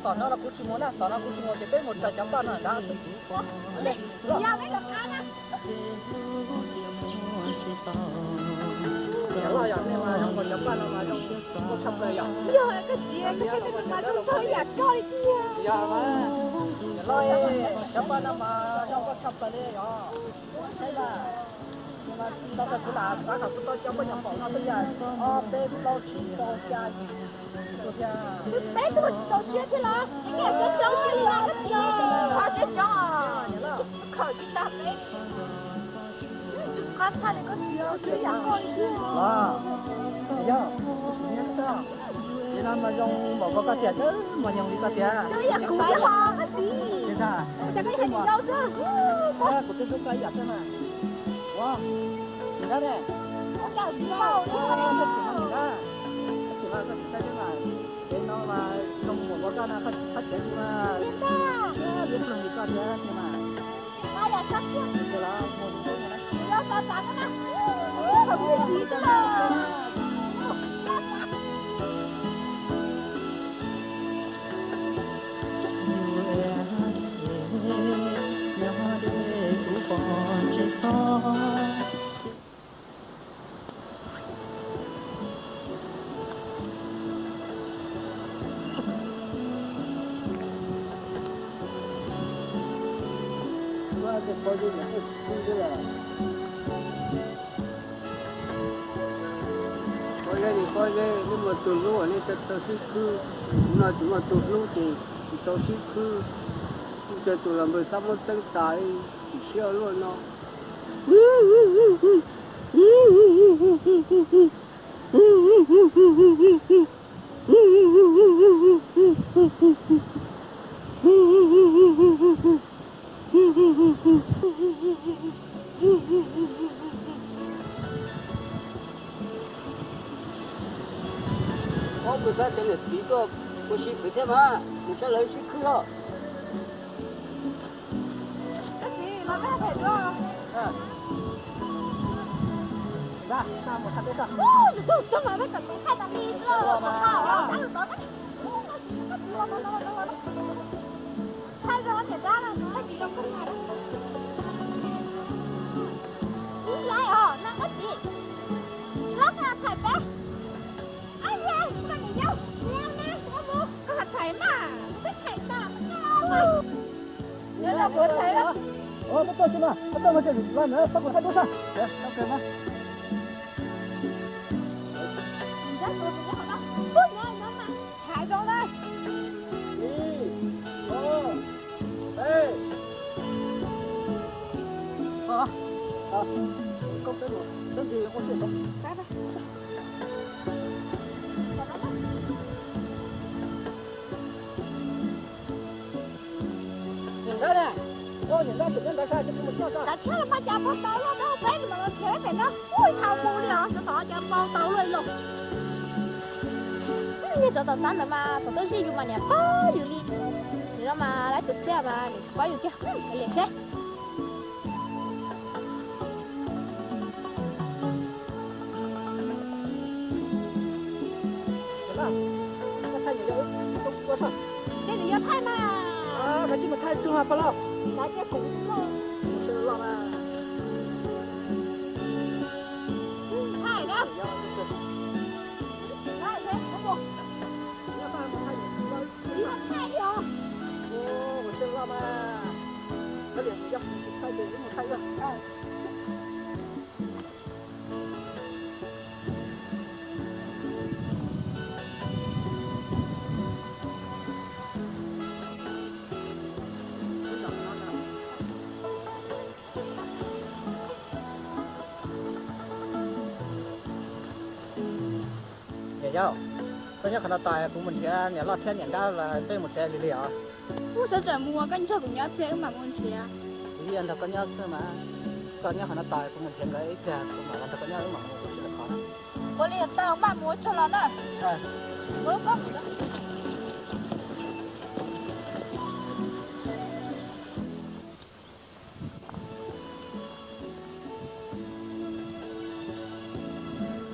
Tom no los kuv tsis mus na, tom no kuv tsis mus ces peb mus tsa cov paj no nrad. Niam hlob, yog nej mas zoo nkaus cov paj no mas zoo nkauj tshaj plaws yom. Yog koj txiv, koj txiv mas zoo nkaus ib yam koj li tiag. Yog mas, niam hlob, cov paj no mas zoo nkauj tshaj plaws li yom. Saib mas, tau tag kuv lam xav kom kuv tau cov paj nyuam pom no xwb yom, ob peb plaub tsib rau xya. Peb twb tsis tau siab thiab los, nej peb plaub siab li los koj txiv, qhov peb xyov, khawm tsis tag peb li. Qab tshaj li koj txiv, txiv yam koj li thiab. Los, yog, niam xav, ces no mas zoo npaum ko koj tias, mas nyoos li koj tias. Koj yam kuv thiab los koj txiv. Ces tas, koj yam yau xwb. Kuv twb hlub koj ib yam xwb mas. Ua, niam dab ne? Koj txiv, niam dab, koj txiv mas koj tsis saib thiab mas, ces no mas zoo npaum ko koj no, koj txiv mas, li ploog li koj thiab mas. Pob zeb, pob zeb, nej muaj tus hlub nej tau sib khwb, kuv no tsis muaj tus hlub ces tsis tau sib khwb. Kuv tus los npawg xab muab txeeb tas, tsis siab luaj no. Saib cov niam txiv tuaj ua si pem thiab mas, mus saib lawv sib khwb os. Niam nrab na, niam nrab tseem nyob ntawd sab, mus coj tso. Kav tsij mas, cas pog tau luaj, peb mam nrhiav pem no, ua ib thaum mus li os, xyov cas pog tau luaj ib los. Niag tsov tom qab ntawd mas thaum tuaj zij yus mas niam pab yus li. Nim no mas lawv tus txiaj mas nws tsis pab yus kiag, liam seb. Tej nws yuav thaij mas. Kav tsij mus thaij tsuag pog laus. Kav tsij kuv tsuag. Thaij na. Thaij na. Thaij na. Niam yau, koj nyob qhov no tos kuv mus nrhiav niam loj thiab niam nrab los peb mus tsev lig lig os. Ub, sawv tseem mus, koj nrog kuv nyob thiab wb mam mus nrhiav. Kuv yeej nrog koj nyob xwb mas. Koj nyob qhov no tos kuv mus nrhiav nkawd ib pliag kuv mam los nrog koj nyob, wb mam mus ua si lawm qhov. Ua li tau, maj mus ua tsaug los na.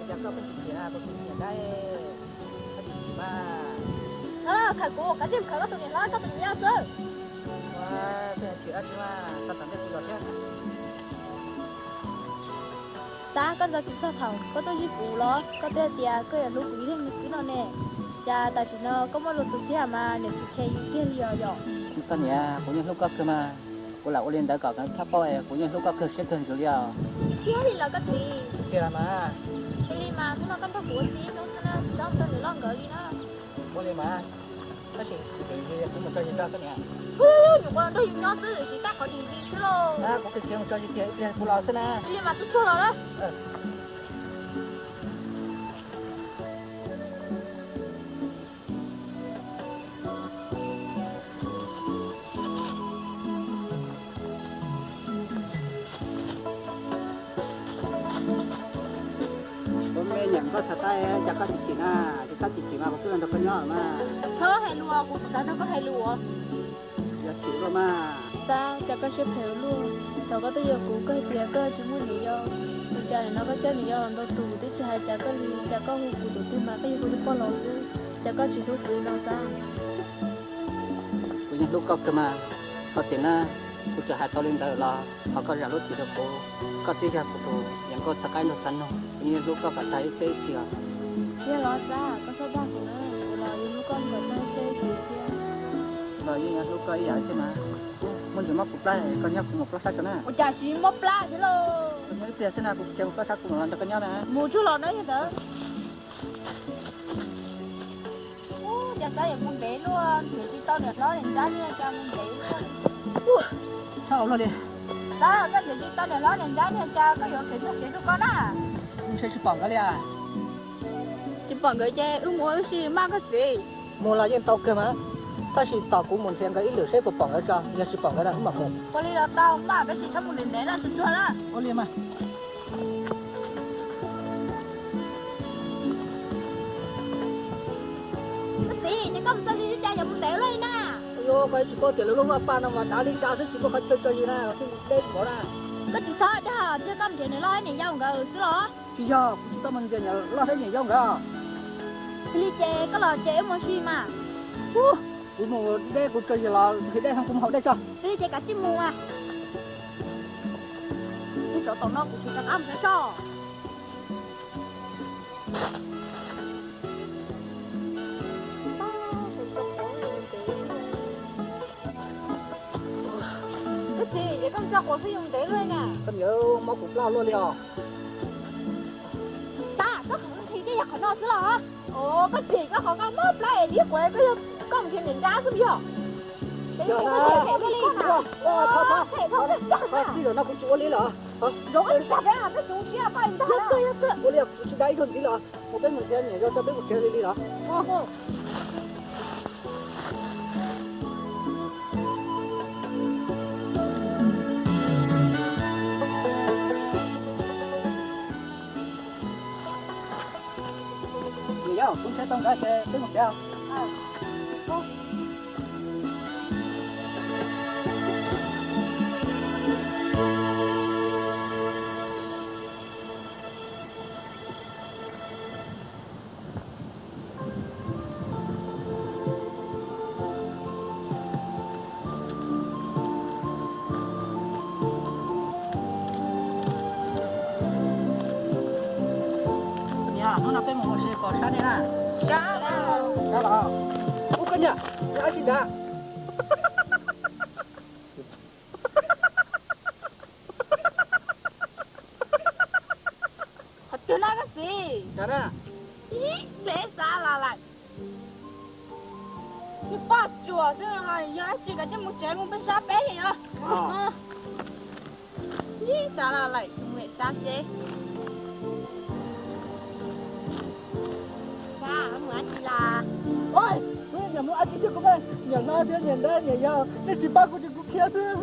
Cas koj pheej tsis chim na, koj tus niam nrab, koj tsis chim mas. Khawm kuv, kav tsij khawm koj tus niam hlob, koj tus niam yau xwb. Koj chim dab tsi mas, koj txom nyem kuv los thiab. Xav koj ntxov tsis txog thaum koj tuaj zij kuv los koj twb hais tias koj yuav hlub kuv ib leeg li xwb no ne. Cas tam sim no koj muaj lus tus sij hawm mas niam tsis khe yus kiag li os yom. Koj niam, kuv yeej hlub koj kawg mas. Kuv lam ua li ntawd kom nkawd txhob paub es kuv yeej hlub koj kawg siab kawg ntsws li os. Thiab li los koj txiv. Tiag mas. Thiaj li mas, hnub no koj nrog kuv ua si ib hnub xwb na, tsis txhob mus nrog niam loj nkawd li na. Ua li mas, tab sis kuv mus tso zis rau koj niam. Ub, nyuam qhuav los nrog yus nyob xwb, tsis tab qhov dim li xwb lauj. Kuv khiav khiav mus tso zis kiag ib pliag kuv los xwb na. Li mas tub tuag los na. Kuv me niam nkauj txhais tab, cas koj tsis chim na, ces koj tsis chim mas kuv twb los nrog koj nyob mas. Txhob hais lus, kuv tsis xav nrog koj hais lus. Yog chim luaj mas. Xab, cas koj siab phem ua luaj, thaum koj tuaj yuav kuv koj hais tias koj tsis muaj niam yau, ua cas nim no koj coj niam yau los ntau tus, kuv twb tsis hais cas koj li, cas koj hu kuv tus twg mas koj yog kuv tus poj laus xwb, cas koj tsis hlub kuv li no Xab? Kuv yeej hlub koj kawg mas, koj tias na, kuv tsuas hais tau li ntawd los thov koj zam lub txim rau kuv, koj twb yog kuv tus niam nkauj txhais qaib nraug txhais noog, kuv yeej hlub koj kom tag ib txhiab ib txhis os. Yog los Xab, koj txhob dag kuv na, kuv los yeej hlub koj kom tag ib txhiab ib txhis thiab. Los yeej yuav hlub koj ib yam thiab mas. Muaj ntsis mob kuv plab, koj nyob kuv mus plob sab tso na. Ua cas tsis mob plab thiab lauj? Koj nyob ib pliag xwb na, kuv khiav mus plob sab kuv mam los nrog koj nyob na. Mus tsuag los na yog ntawd. Ub, cas Xab yuav mus ntev luaj, nrhiav tsis tau niam hlob niam nrab li cas mus ntev luaj. Txhob ua luaj li. Xab, koj nrhiav tsis tau niam hlob niam nrab li cas koj yuav khiav tuaj tsev rau koj na. Ntshe tsis pom nkawd li as. Tsis pom nkawd ces wb mus wb si maj koj txiv. Mus los yeej tau kawg mas, tab sis tos kuv mus nrhiav nkawd ib lwm seb puas pom nkawd tso, yog tsis pom nkawd na wb mam mus. Ua li los tau mas, tab sis txhob mus ntev ntev na, tsuag tsuag na. Ua li mas. Koj mus txog li cas yuav mus ntev luaj li na? Yog koj tsis paub tias lawv lub vaj paj no mas dav li cas xwb, tsis muaj qhov chaw tso li na, thiaj mus deb npaum na. Koj tsis txhob dag, ntshe koj mus nrhiav niam loj niam yau nkawd xwb los? Tsis yog, kuv tsis tau mus nrhiav niam loj thiab niam yau nkawd. Yog li ces koj los ces wb mus ua si mas. Kuv mus deb kuv tso zis los nqhis dej, kuv mus haus dej tso. Yog li ces kav tsij mus. Ib tsov tom no kuv tsis rov qab mus saib tso. Koj txiv, es koj mus tso quav xwb yuav ntev luaj na. Koj niam, mob kuv plab luaj li os. Tab, koj qhov nqhis tej yog qhov no xwb los? Koj txiv, koj qhov koj mob plab es dib quav, koj yog koj mus nrhiav niam nrab xwb yog? Tij lawm no kuv tsis ua li lawm. Ua li kuv tsis da ib zaug ntxiv lawm, mus peb mus nrhiav niam yau tso peb mus nrhiav li li lawm. Niam yau, kuv nrhiav tau nkawd ces peb mus nrhiav. Niam, hnub no peb mus ua si pom sab nej na. Sab los? Ub, koj niam, nyob dab tsi ntawd? Qhov twg na koj txiv? Ib txhij xav los lawm. Ib poj tsuas xwb, yog dab tsi kav tsij mus tsev mus peb sab peb os. Ib xav los lawm, mus sab seb. Mus dab tsi los? Niam mus dab tsi thiab kuv, niam no thiab niam nrab niam yau nej tsis pab kuv ces kuv khiav xwb.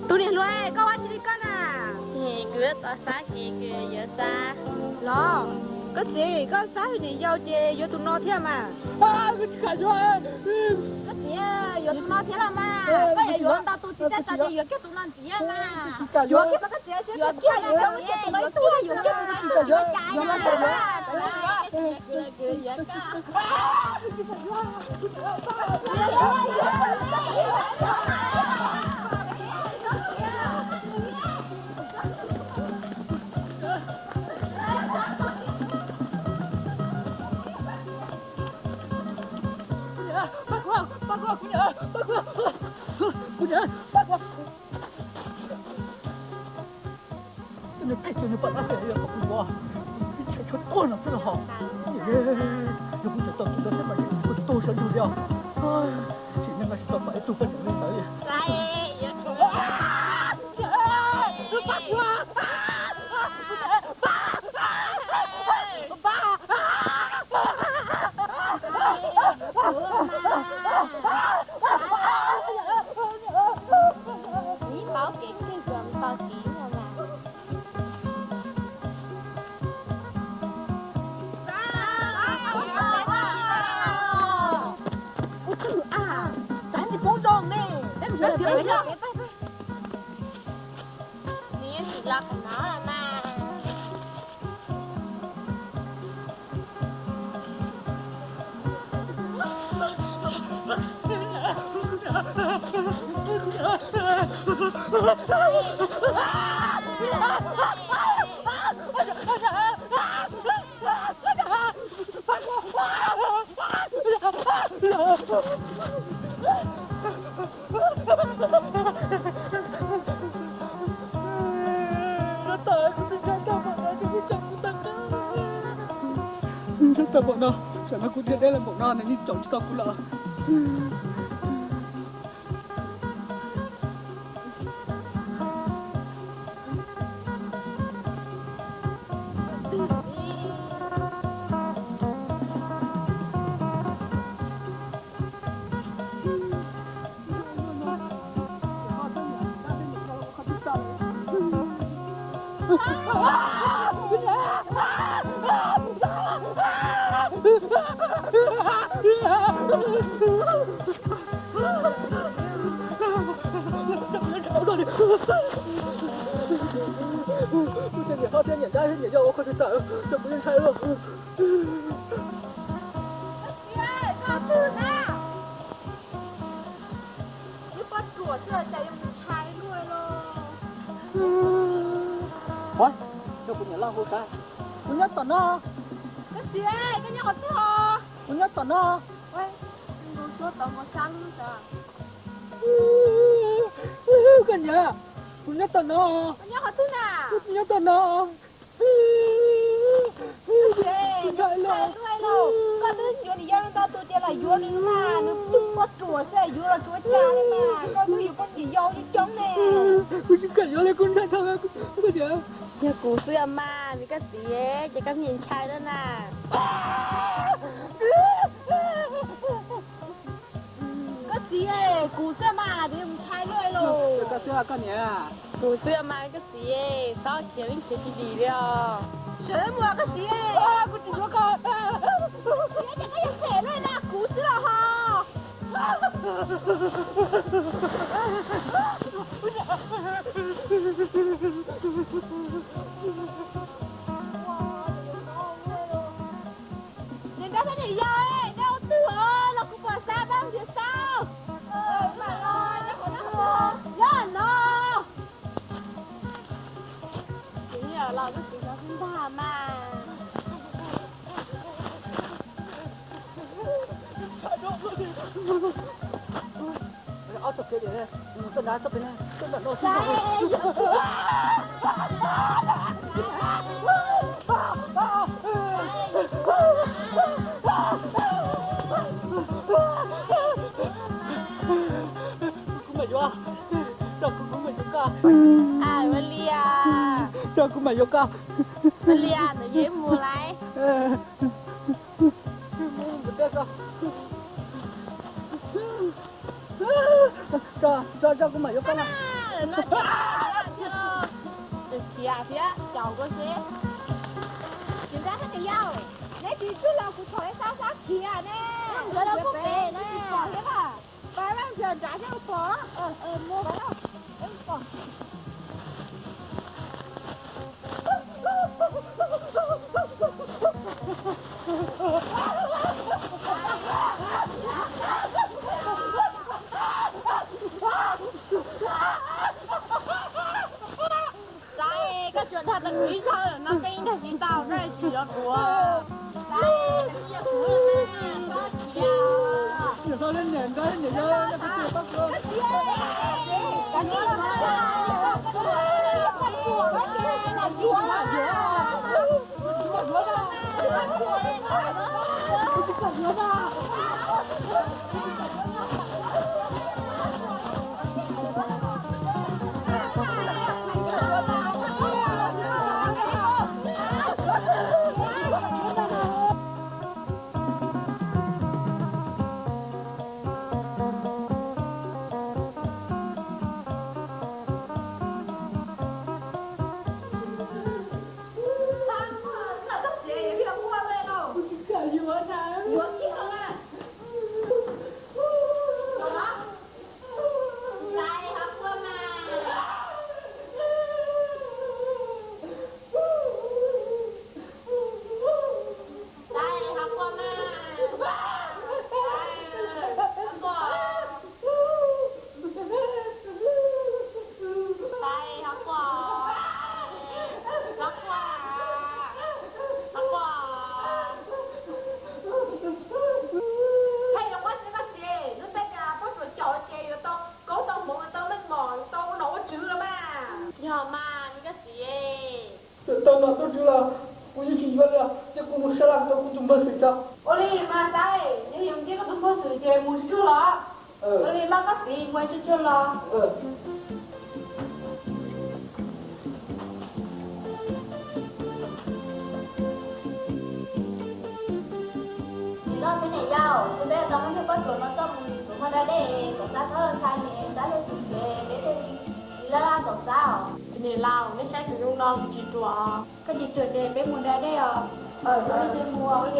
Tus niam hluas, koj ua dab tsi li koj na? Kuv yuav tau xav ces kuv yuav xav. Los, koj txiv, koj xav niam yau ces yuav tus no thiab mas. Koj txiv, yuav tus no thiab los mas. Koj yuav yuav ntau tus txiv txawj xav ces yuav kiag tus no ntxiv mas. Yuav kiag, yuav kiag, yuav kiag tus no ntxiv. Nws phem ces nws pom dab tsi los kom kuv yuav, ib tsam tshuav tuag no xwb los ho. Yog kuv tseem tau tus no thiab mas kuv tuag saum ntuj li os. Tsim nyog no tsis tau pom ib tug poj niam li ntawd li. Ib paub kev twg los tau kev no mas. Ua twg a, xav ntsis poob zoo ne, peb mus nrhiav peb los qhov no mas. Nyob tau npaum no, tsam no kuv dhia deb lawm npaum no nws yeej caum tsis tau kuv lawm. Kuv cov niam hlob thiab niam dab thiab niam yau ua qhov twg tawm, ces kuv yeej ntshai lawm. Koj twg na? Ib pob ruam xwb cas yuav mus ntshai luaj li. Ua, yog kuv niam loj hu xav. Kuv nyob tom no. Koj txiv, koj nyob qhov twg os? Kuv nyob tom no. Koj niam, kuv nyob tom no. Koj nyob qhov twg na? Kuv nyob tom no. Koj twb yuav niam yau li ntau tus ces lam yuav nws mas, nws twb pob ruam xwb yuav los tsuav cas li mas, koj twb yuav koj niam yau coob coob ne. Kuv tsis kam yuav li, kuv ntshai dhau. Yog kuv xwb mas, vim koj txiv ces koj ntshai lawm na. Koj txiv, kuv xwb mas, kuv ntshai luaj li. Koj xwb koj niam. Kuv xwb mas koj txiv, txhob khiav, khiav tsis dim li os. Sawv mus koj txiv, kuv tsis yuav koj. Txiv, ces koj yuav phem luaj na, kuv xwb los ho. Niam dab thiab niam yau, neb ua twg os? Los kuv pom xav pab nrhiav xav. Nyob no. Los tus kwv no xwb ntag mas. Kuv mam yuav, kuv mam yuav koj. Ua li, kuv mam yuav koj. Ua li, ntawd yog ib mus lawm. Tso, tso, kuv mam yuav koj na. Khiav thiab caum koj seb. Niam dab thiab niam yau, neb tsis tsug los kuv thov ib sab sab khiav ne. Nkawd los kuj pem ne. Pab Vaj nrhiav nrad thiab pom. Xav, koj tsuas dag tau kuv ib zaug no, koj yeej dag tsis tau, koj tsis yuav kuv. Hais zoo ua si koj txiv, hnub tej cas poj ruam caum ces yuav tau koob tau hmoov, yuav tau meej mom, yuav tau ua nom ua tswv los mas. Yog mas, koj txiv. Tau nom tau tswv los kuv yeej tsis yuav li os, ces kuv mus sab laj tau kuv tus npawg xwm tso. Ua li mas Xaiv, yog yuav ntsib koj tus npawg xwm ces mus tsuag tsuag los. Ua li mas koj txiv, mus tsuag tsuag los. Niam loj thiab niam yau, kuv twb tau muab niag poj ruam no coj mus tus hmo da dej, kom Xaiv txhob ntshai, niam Xaiv thiaj xwm ces peb thiaj li laj laj tom Xaiv os. Niam laus, nej saib kuv zoo no kuv tsis ruam. Koj tsis ruam ces peb mus da dej os. Mus ua li.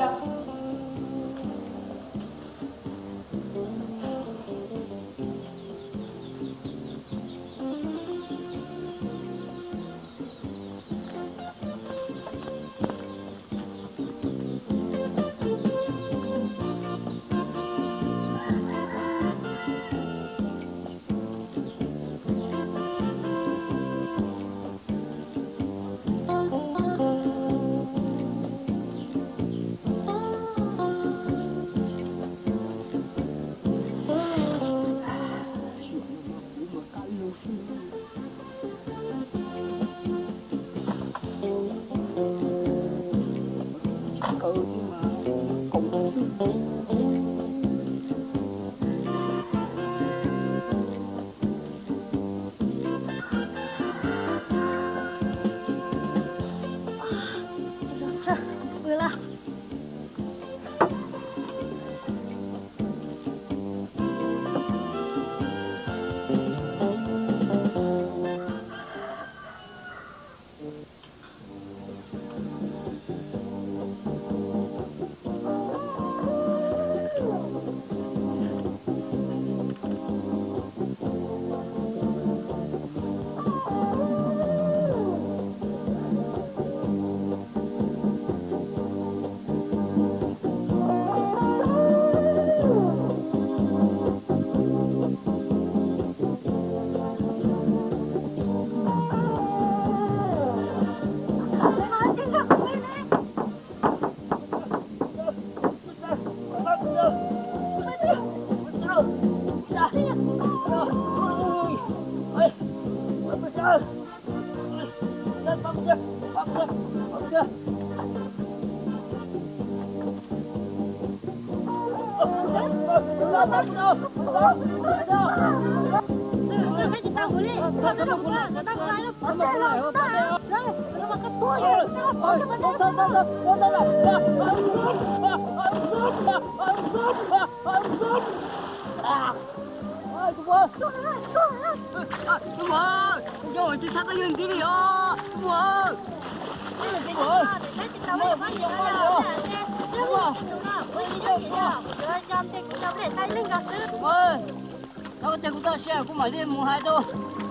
Koj tes kuv txoj sia kuv mam li mus hais rau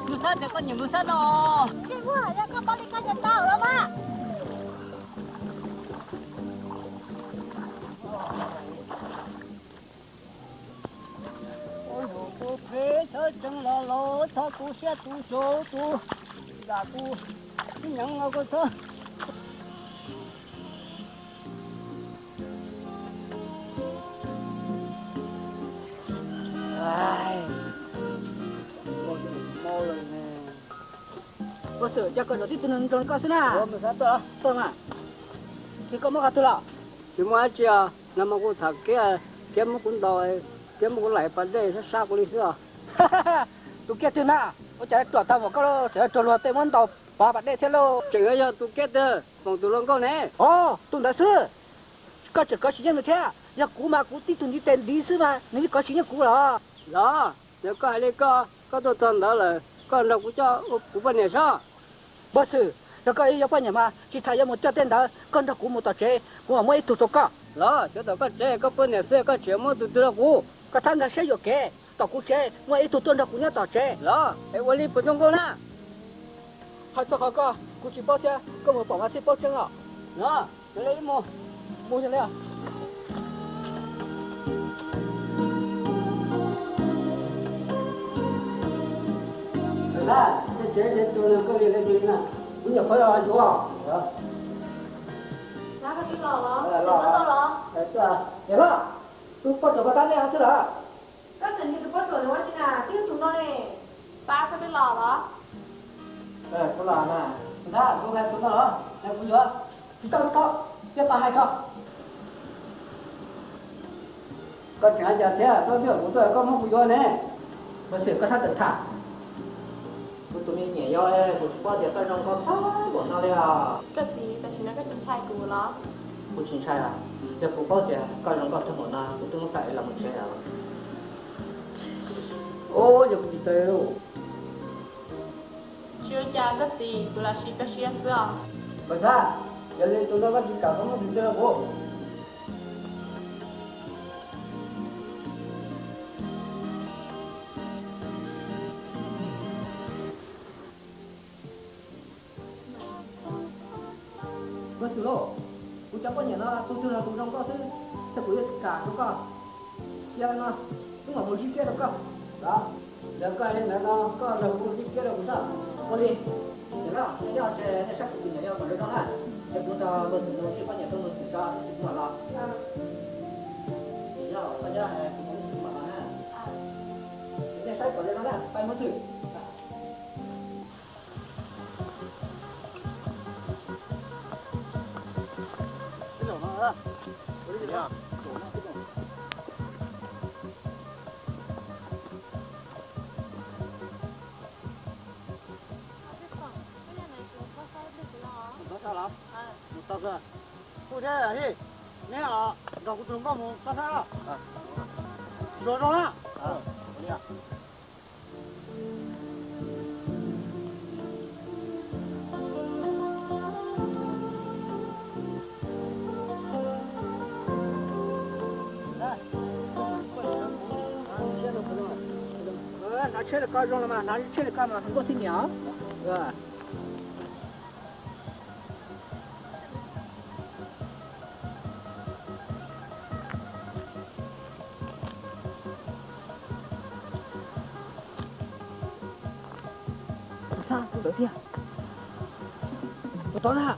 Mus Xab tias koj nyiam Mus Xab no. Tus phem thawj tseem los laus, thov tu siab tu xyov tus zam tus sib nyeem los koj txhob. Ua xwm cas koj zam tib tug nrog koj xwb na. Tuaj mas, ces koj muab qhov twg los? Tsis muaj dab tsi os, nag hmo kuv tham kiab, kiab muab kuv ntaus, kiab muab kuv laim pas dej sab sab kuv li xwb os. Tus kiab twg na, ua cas ruam tag npaum koj, tseem yuav raug luag tej muab ntaus pov pas dej thiab lauj? Tseem yuav yog tus kiab twg, foom tus hluas nkauj ne? Os, tus ntawd xwb. Koj tseem kov tsis yeej nws thiab, yog kuv mas kuv tib tug ntiv tes ntiv xwb mas nws yeej kov tsis yeej kuv los. Los, yog koj hais li koj, koj tuaj txog ntawd lawm koj nrog kuv coj ua kuv poj niam sob. Npawg Xwm, yog koj yuav poj niam mas tsis tas yuav mus coj tej ntawd, koj nrog kuv mus tom tsev kuv mam muab ib tug rau koj. Los, xyov tom koj tsev koj poj niam xwb koj tseem muab tus twg rau kuv? Koj txhob nkag siab yuam kev, tom kuv tsev muaj ib tug tuaj nrog kuv nyob tom tsev. Los, es ua li puas zoo nkauj na? Hais txog qhov ko kuv tsis paub thiab, koj mus pom mas thiaj paub tseeb os. Los, mus li mus. Mus li. Tej tsev tej tus koj li li na, kuv nyuam qhuav los yuav. Niam hlob, tus poj ruam koj tab nej xwb lawm. Koj tseem nrhiav tus poj ruam ua tsi na, twb yog tus no ne. Pab koj twb los los? Kuv los na. Ntag, kuv hais tus no los, hais kuv yuav. Tsis tau, tsis tau, thiaj tau hais tso. Koj tseem hais cas thiab, koj twb hais kuv tuaj koj muab kuv yuav ne. Ua xwm koj txhob tawm tham. Kuv tus me nyuam yaus, kuv tsis paub tias koj zoo nkauj tag npaum no li os. Koj txiv, tam sim no koj tsis ntshai kuv los? Kuv tsis ntshai os, yog kuv paub tias koj zoo nkauj tag npaum no kuv twb muab txhais los mus tsev lawm. Ub, yog kuv tsis tau. Tsis ua cas koj txiv, kuv lam sim koj siab xwb os. Npawg Xab, yog li tus no koj tsis kam koj muab tus twg rau kuv? Npawg Xwm lauj, kuv cov poj niam no tus twg los tus zoo nkauj xwb, txawm kuv yuav kam rau koj. Cia li no, wb mam mus zij kiab rau koj. Los, yog koj hais li ntawd no koj nrog kuv mus zij kiab rau kuv txhob. Ua li. Niam hlob, nej ho tsev nej saib kuv tus me nyuam yaus kom zoo zoo na. Ces kuv nrog npawg Xwm mus zij poj niam rau npawg Xwm tso, kuv mam los. Niam hlob, koj nyob kuv mam los na. Nej saib kom zoo zoo na, pab muab xwb. Mus txog los? Mus txog xwb. Kuj thiab, neb nrog kuv tus hluas nkauj mus txog xwb. Zoo zoo na. Hnav tshiab li koj zoo los mas, hnav tshiab li koj mas nkauj xwb niam. Tus tod na,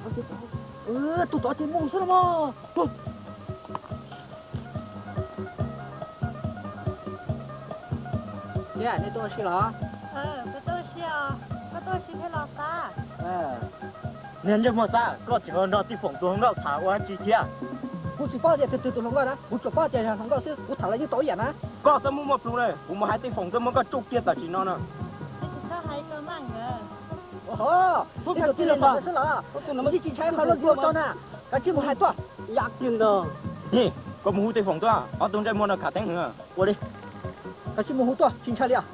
tus tod ces mus xwb los mas. Thiab nej tuaj ua si los? Kuv tuaj ua si os, koj tuaj ua si thiab los Xab? Niag ntsej muag Xab, koj tseem nrog tij Foom tus hluas nkauj tham ua dab tsi thiab? Kuv tsis paub tias tus twg tus hluas nkauj na, kuv tsuas paub tias yog hluas nkauj xwb, kuv tham los yeej tau ib yam na. Koj txhob muaj muaj plhu li, kuv mus hais tej foom tuaj muab koj tsuj kiag tam sim no na. Tus tij laug Foom xwb los, yeej tsis ntshai qhov luag ntxiv ua tso na, kav tsij mus hais tuaj. Yam kiag ntag. Koj mus hu tej foom tuaj, ob tug ntsej muag no khav theeb heev. Ua li, kav tsij mus hu tuaj, tsis ntshai li os.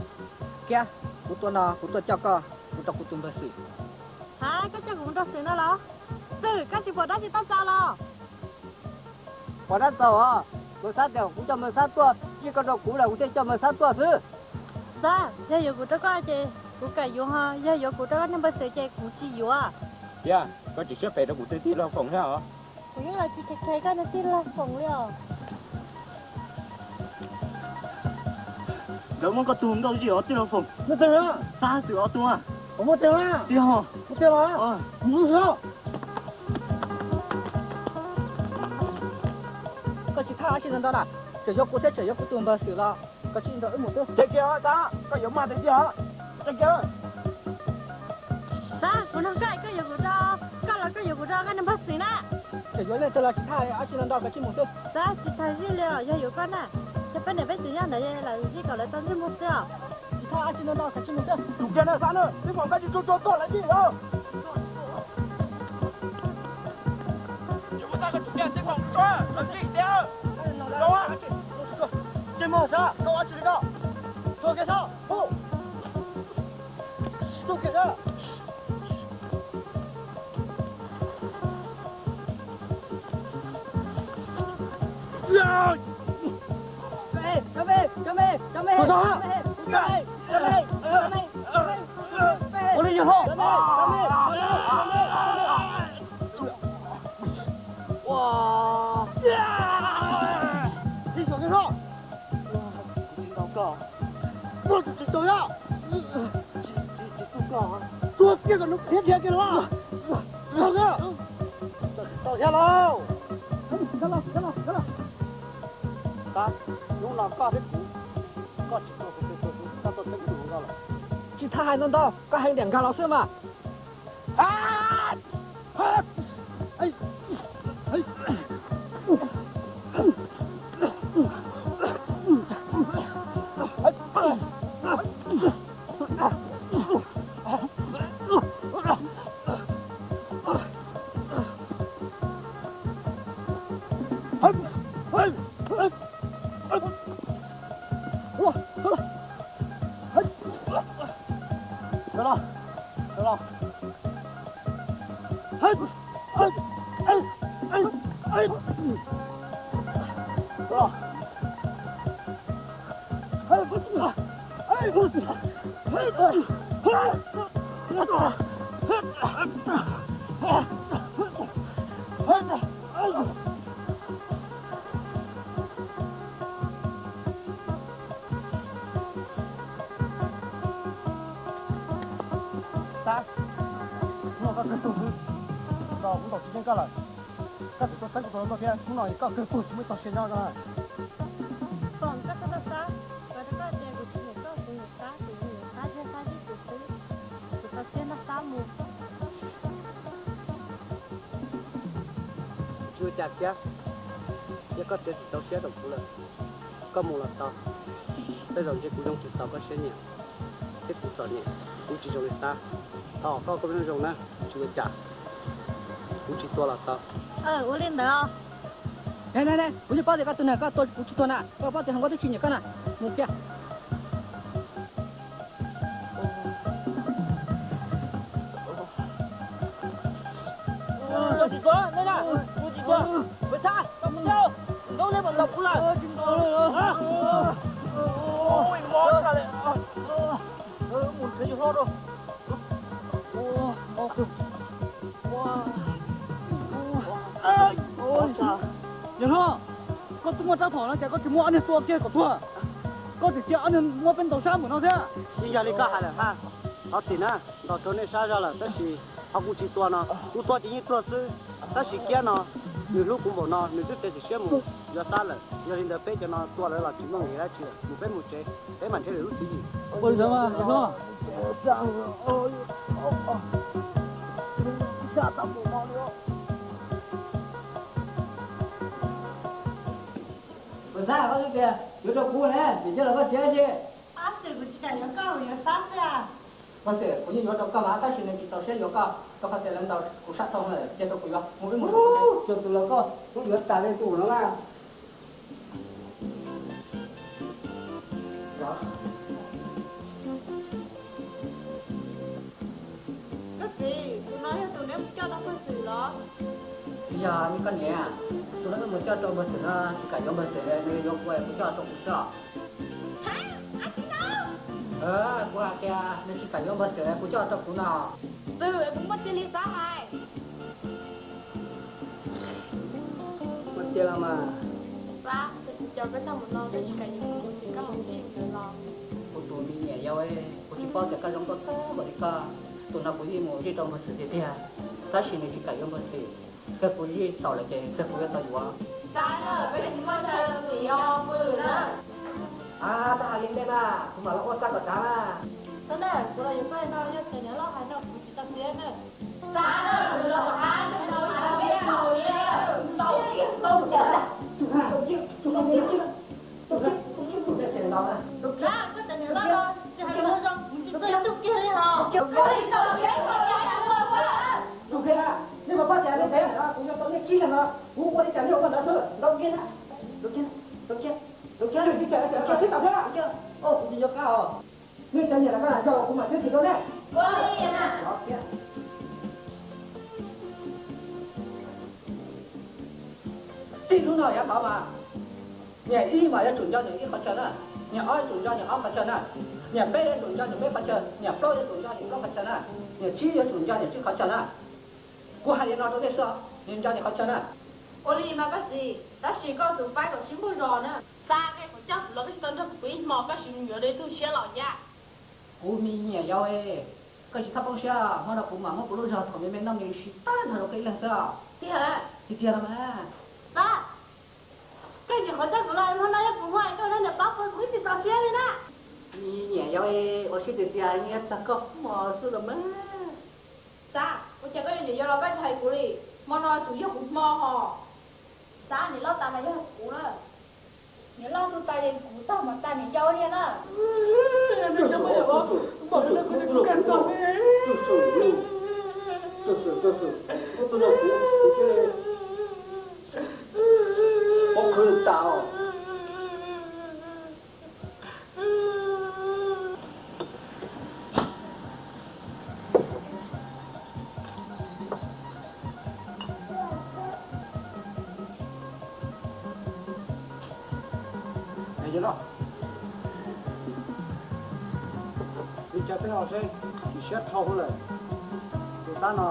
Kiab, kuv tuaj no kuv tuaj coj koj mus rau kuv tus npawg Xwm. Hais, koj coj kuv mus rau Xwm no los? Xwm, koj tsis pom dab tsi tau txog los? Pom dab txog os, Mawg Xab tias kuv coj Mawg Xab tuaj, zij koj rau kuv lawm kuv thiaj coj Mawg Xab tuaj xwb. Xab, yog yuav kuv rau koj ces kuv kam yuav, ho yog yuav kuv rau koj niag npawg Xwm ces kuv tsis yuav. Kiab, koj tsis siab phem rau kuv tus tij laug Foom thiab os? Kuv yeej los tsis kheev kheev koj niag tij laug Foom li os. Lawv muab koj tus nkauj zij os tij laug Foom. Muaj tiag, Xab Xwm ob tug. Muaj tiag, tiag, muaj tiag los? Koj tsis txhob hais dab tsi ntau ntau na, tseem yuav kuv thiab tseem yuav kuv tus npawg Xwm los koj tsis nrog wb mus xwb. Tseem kiag os Xab, koj yuav mag tiag tiag os. Tseem kiag. Xab, kuv nug koj, koj yuav kuv rau koj los koj yuav kuv rau koj niag npawg Xwm na? Tseem yuav leej twg los tsis txhob hais dab tsi ntau ntau, koj tsis mus xwb. Xab, tsis txhob zij li os, yog yuav koj na, ces peb niam peb txiv nyob ntawd lawm zij kom lawv tau ntsej muag xwb os. Tsis txhob hais dab tsi ntau ntau, koj tsis mus xwb. Tus kiag na Xab na, tij Foom koj tsis txhob txog lawv tij os. Tsis muaj txaj koj tus kiag tij Foom txhob lawv tij tiag. Tsis muaj Xab, txhob dab tsi li koj. Txhob kiag Xab, txhob kiag Xab. Ua, tsis tau koj, tsis tau koj, tsis tau koj, tuag kiag kom nws qhiav dhia kiag los. Tau thiab lauj. Hnub no koj thiab kuv, koj tsis tuag kuv thiaj tuag, koj tuaj txeeb kuv tus hluas nkauj lawm. Tsis txhob hais ntau ntau, koj hais tias nkag los xwb mas. Xab, hnub no koj kawg tuag xwb, tos kuv ntaus tsis yeej koj lawm. Koj tsis tuaj txeeb kuv tus hluas nkauj thiab, hnub no koj kawg tuag tsis muaj ib txoj sia nyob no. Foom, koj txhob tau Xab, kuv rau koj tias kuv tsis nyiam koj, kuv nyiam Xab, kuv nyiam Xab thiab Xab zij kuv xwb. Kuv tau siab nrog Xab mus. Tsis ua cas Kiab, yog koj txiav txim txaus siab rau kuv lawm, koj mus los tau. Tej zaum ntshe kuv zoo tsis taus koj siab nyiam thiab kuv txom nyem, kuv tsis zoo li Xab. Thov koj koj zoo zoo na, tsis ua cas, kuv tsis tua los tau. Ua li ntawd. Ne ne ne, kuv yeej paub tias koj tus neeg koj tua kuv tsis tuag na, koj paub tias hluas nkauj twb tsis nyiam koj na. Mus kiag. Kuv tsis tua, nej na, kuv tsis tua. Peb txhab, koj mus thiab, nkauj nej mam ntaus kuv lawm. Mus nrhiav yus hlob rau. Yawg hlob, koj twb muaj rab phom no cas koj tsis muab ob niag tua kiag kom tuag, koj tseem cia ob niag muab peb ntaus sab npaum no thiab. Yeej yog li koj hais lawm hab. Thov txim na, ntaus rau nej sab zog lawm tab sis qhov kuv tsis tua no, kuv tua ces yeej tuag xwb. Tab sis Kiab no, nws hlub kuv npaum no nws twb txiav txim siab mus yuav Xab lawm. Yog li ntawd peb cov no tua lawv los tsis muaj nqis dab tsi lawm, mus peb mus tsev, peb mam nrhiav lwm lub tswv yim. Ua li ntawd mas yawg hlob. Xab, koj twb tias yuav rau kuv ne, vim li cas los koj tsis ua li? Ab, xwm kuv tsis kam yuav koj, kuv yuav Xab xwb. Ua xwm kuv yeej yuav rau koj mas, tab sis nws tsis txaus siab yuav koj, rau qhov tias lawv ntaus kuv sab thoob lawm, cia rau kuv yuav mus wb mus. Tus laus koj, kuv yuav tas li tus no na. Koj txiv, tus no yog tus neb mus coj rau npawg Xwm los? Tsis yog, koj niam, tus no wb mus coj rau npawg Xwm no tsis kam yuav npawg Xwm, nws yuav kuv, kuv coj rau kuv xwb. Kuv hais tias nws tsis kam yuav npawg Xwm, kuv coj rau kuv no. Xwm, kuv muaj txiag li Xab hais. Ua tiag los mas. Xab, ces kuv coj koj coj mus no, koj tsis kam yuav kuv ces koj mus ncig ntawd los. Kuv tus me niam yau, kuv tsis paub tias koj zoo nkauj tag npaum li koj. Tus no kuv yeej mus zij rau npawg Xwm tiag tiag, tab sis nws tsis kam yuav npawg Xwm. Kawg kuv zij tau lawm ces kawg kuv yuav tau yuav. Xab, koj tsis muaj chaw rau kuv yuav npawg Xwm na. Ab, koj hais li ntej mas, kuv mam los ua Xab kom tag mas. Xab na, kuv los yuav koj no, yog tias niam loj hais no kuv tsis tau tiav na. Xab na, kuv los hais no, hais no, hais no, hais no. Xab, koj cov niam loj no, tsis hais lus zoo, kuv tsis txawj ib tug kiag li hos. Nej mas pab tias nej phem, kuv yuav tau nej kib leeg no, kuv ua li cas nej ua ntawd xwb, ntau kiag na, ntau kiag, ntau kiag, ntau kiag, ntau kiag, sib tau thiab. Kuv tsis nco qab os. Nej cov niam laus no yog kuv mam twb tsis rau nej. Txij hnub no yav tod mas, niam ib mas yuav tsum nco niam ib qhov chaw na, niam ob yuav tsum nco niam ob qhov chaw na, niam peb yuav tsum nco niam peb qhov chaw, niam plaub yuav tsum nco niam plaub qhov chaw na, niam tsib yuav tsum nco niam tsib qhov chaw na. Kuv hais li no rau nej xwb, nws nco nws qhov chaw na. Ua li mas koj txiv, tab sis koj tus faib kom sib npuj zog na. Xab, koj yuav coj kuv los koj tsis tau nrog kuv pw ib hmo, koj sim mus yuav dua ib tug siab los yam. Kuv me niam yau, koj tsis txhob poob siab, hmo no kuv mam muab kuv lub zog thaum me me noj nqi siv tag nrho rau koj ib leeg xwb. Tiag, tiag tiag los mas. Xab, koj tsis qhov coj kuv los, hmo no yog kuv hmo es koj nrog niam plaub pw kuv twb tsis txaus siab li na. Me niam yau, ua siab tiag tiag, yeej yuav txog koj hmo xwb los mas. Xab, ua cas koj yuav niam yau los koj tsis hais kuv li? Hmo no tsuas yog kuv hmo hos. Xab, niam loj tas mas yog kuv na. Niam loj tus tas es kuv tag mas tas niam yau li na. Pob khw tas os. Li cas peb ho seb, tsis siab dhau lawm. Tus Xab no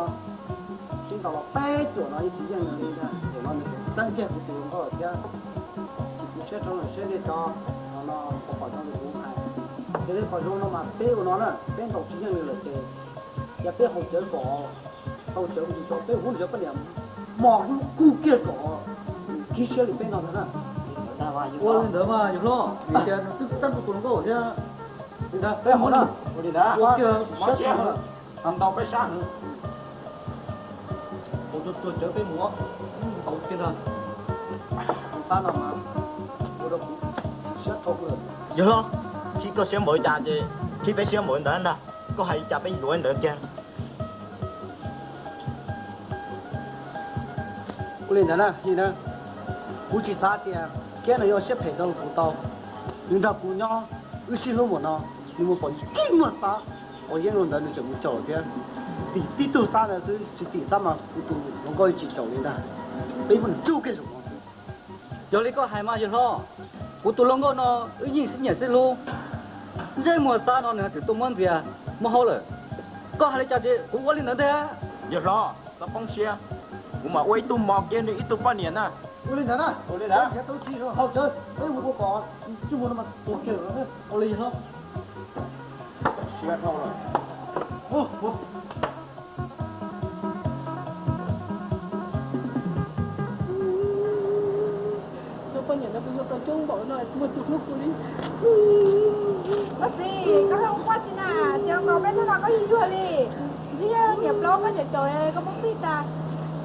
sib ntaus los peb cuam no yeej tsis yeej nws li ntag, ces no nws tseem txeeb kiag kuv tus hluas nkauj thiab. Tsis kuv siab rau lawm, siab nej cov no pom zoo li kuv hais. Ces li qhov zoo no mas peb ua no na, peb ntaus tsis yeej nws lawm ces yog peb haus cawv kom, haus cawv mus tsis tau, peb ua ntawd poj niam mos hlub kub kiag kom nws kib siab li peb no ntag na. Ua li ntawd mas yawg hlob, vim tias nws twb txeeb kuv tus hluas nkauj thiab. Li ntawd peb haus na, ua li ntawd, ua kiag sab tsis ntau peb sab heev. Haus tsuag tsuag cawv peb mus, ntaus kiag ntag. Tus Xab no mas ua rau kuv chim siab dhau lawm. Yawg hlob, khib koj siab npaum li cas ces khib peb siab npaum li ntawd ntag. Koj hais li cas peb yuav li ntawd kiag. Ua li ntawd na, li na, kuv tsis xav tias Kiab no yuav siab phem rau kuv tau. Nws nrog kuv nyob, wb sib hlub npaum no, nws mus pom ib muag Xab quav yeeb rau ntawd nws tseem mus caum thiab. Tim tib tug Xab ntawd xwb, tsis tim Xab mas kuv tus hluas nkauj yeej tsis caum li ntag. Peb muab nws rub kiag zaum no xwb. Yog li koj hais mas yawg hlob, kuv tus hluas nkauj no wb yeej sib nyiam sib hlub. Ntsej muag Xab no nws tseem tuaj muab ntxias muab haub lawm. Koj hais li cas ces kuv ua li ntawd ntag. Yawg hlob, txhob poob siab, kuv mam ua ib tug mos kiag nws ib tug poj niam na. Ua li ntawd na, ua li ntawd, tsis haus cawv, peb mus ua kom ntsej muag no mas tuag kiag lawm. Ua li hlob. Siab dhau lawm. Cov poj niam no kuv yuav tau coob npaum no muaj tus hlub kuv li. Koj txiv, koj haj ua quaj tsi na, tsis nkaus peb hnub no koj yuag yuag li. Ntshe yog niam plaub koj caum caum koj poob plig tas.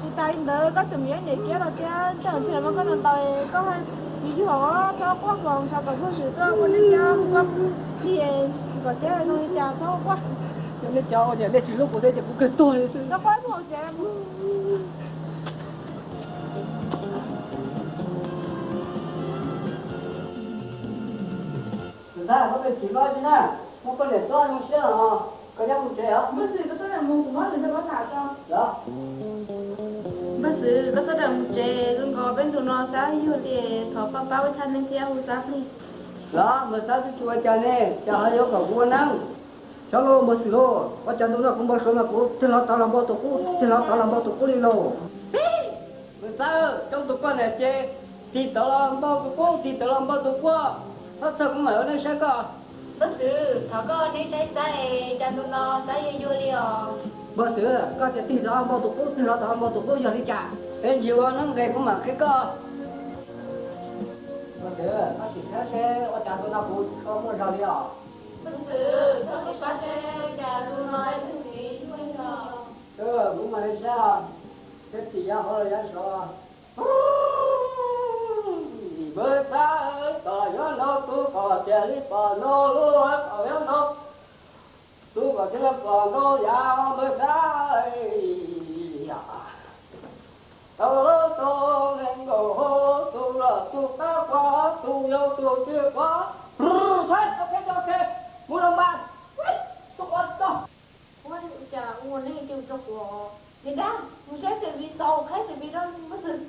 Tsis tas li ntawd koj tseem mus yuav niam Kiab los thiab, ntshe los koj ntaus ntaus koj haj Tsis yog, txhob quaj, kom ntshav kom phooj ywg tuaj ua nej cov ua plig, kom seb zoo li cas txhob quaj. Yog nej cov ua tias nej tsis hlub kuv thiab ces kuv kawg tuag li xwb. Txhob quaj, ces Tus ntxhais, koj twb tsis hlob tsis na, muab koj niam txob zoo siab los koj nyob mus tsev os. Npawg Xwm, koj txhob mus, kuv muab tus ntxhais pab tham tso. Npawg Xwm, koj txhob mus tsev, zoo nkaus peb ntu no xav yuag li, thov koj pab ua tshaj neeb thiab hu xab plig. Los npawg xab twb tsis ua cas ne, cas ho yuav kom kuv ua neeb? Xyov lauj npawg Xwm lauj, ua cas ntu no kuv npau suav mas kuv tig los tod los npau tus qub, tig los tod los npau tus qub li lauj. Npawg xab, coob tus koj niam ces tig tod los npau tus qub, tig tod los npau tus qub, txhob txhawj kuv mam ua neeb saib koj. Npawg Xwm, thov koj neeb saib xab es cas ntu no xab yuag yuag li os. Npawg Xwm, koj tias tig tod npau tus qub, tig los tod npau tus qub yog li cas? Peb ncig ua neeb nqes kuv mam qhia koj. Npawg Xwm, koj sim saib seb ua cas ntu no kuv tsis tshua muaj zog li os. Npawg Xwm, koj sim saib seb cas ntu no es kuv tsis muaj zog. Kuv mam li saib, seb tim yav hauv los yav saud. Npawg xab, kom yuav nrau tus kom tiag li pom nrau lub, kom yuav nrau tus kom tiag li pom nrau yav npawg xab. Tau lub tau nees nkaum hauv tus los tus qab qua tus yau tus twg qua. Saib tau peb cov khe mus los mas. Ua cas ua neeg ces ua rau kuv, niam dab, mus saib tivi xaus, qhaib tivi rau npawg Xwm.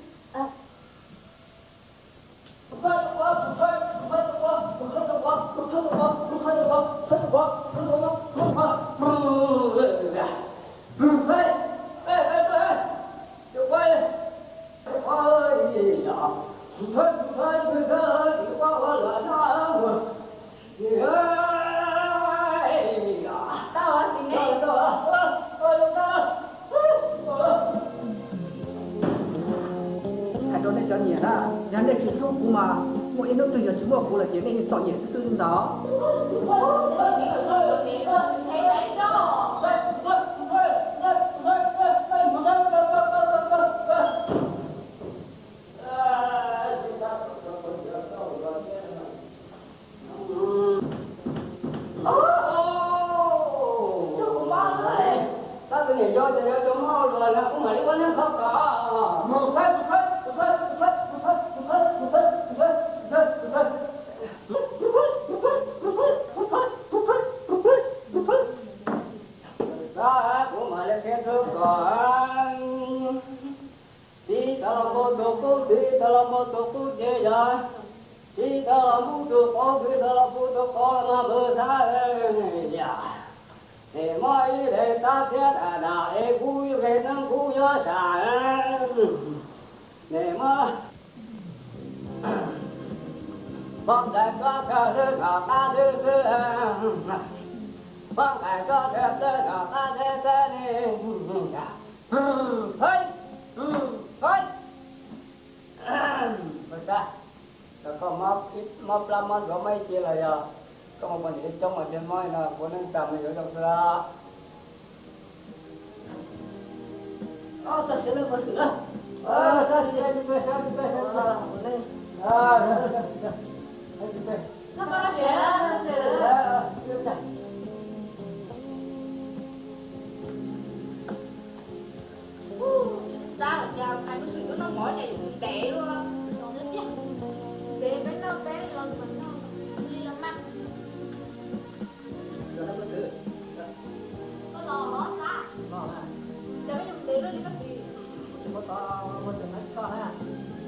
Hais rau nej cov nyiam na, yog nej tsis hlub kuv mas muaj ib hnub twg yog tsis muaj kuv lawm ces nej yeej txom nyem xwb xwb li ntawd. Tab tus niam yau ces yog tus mob luas no kuv mam li ua neeb kho kom. Kuv mam li qhia rau kom. Tig tau los npau tus qub, tig tau los npau tus qub ces yog, tig tau los npau tus qub, tig tau los npau tus qub los mas npawg xab, yog, es muaj ib daim tag thiab daim dam es kuv ib qe neeb kuv yuav sam, es muaj poj nqaim tso kawg lwm kom qab lwm xwb, poj nqaim tso kawg lwm kom qab lwm xwb ne. Hais, hais, npawg xab, koj mob plab mob ntsuav mob ib ce los yog koj mus poj niam coob mas thiaj mob no, kuv neej tsa mas yuav zoo xwb los. Xab, cas hais lub sim lub noj mov ces yuav ntev luaj. Ntev peb noj peb los mas noj li los mas. Koj los los Xab. Cas peb yuav ntev luaj li koj txiv? Kuv tod ua tseem nab koj na,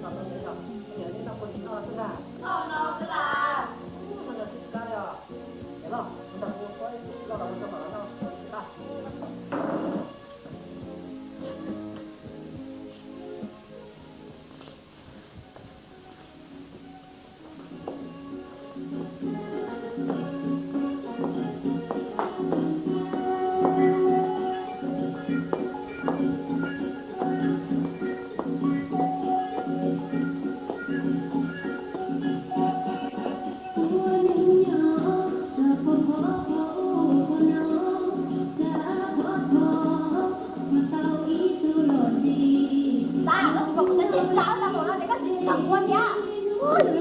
los tau ntev yog koj niam nej noj puag tim noj xwb na. Noj no xwb las. Noj yog tsis kab li os. Ces los, kuv nrog kuv ua ib loj los mus rau kom los noj puag tim tag. Xab, koj tsis pom kuv txoj cai plab tag npaum no ces koj tsis txhob ua thiab. Ua, yus li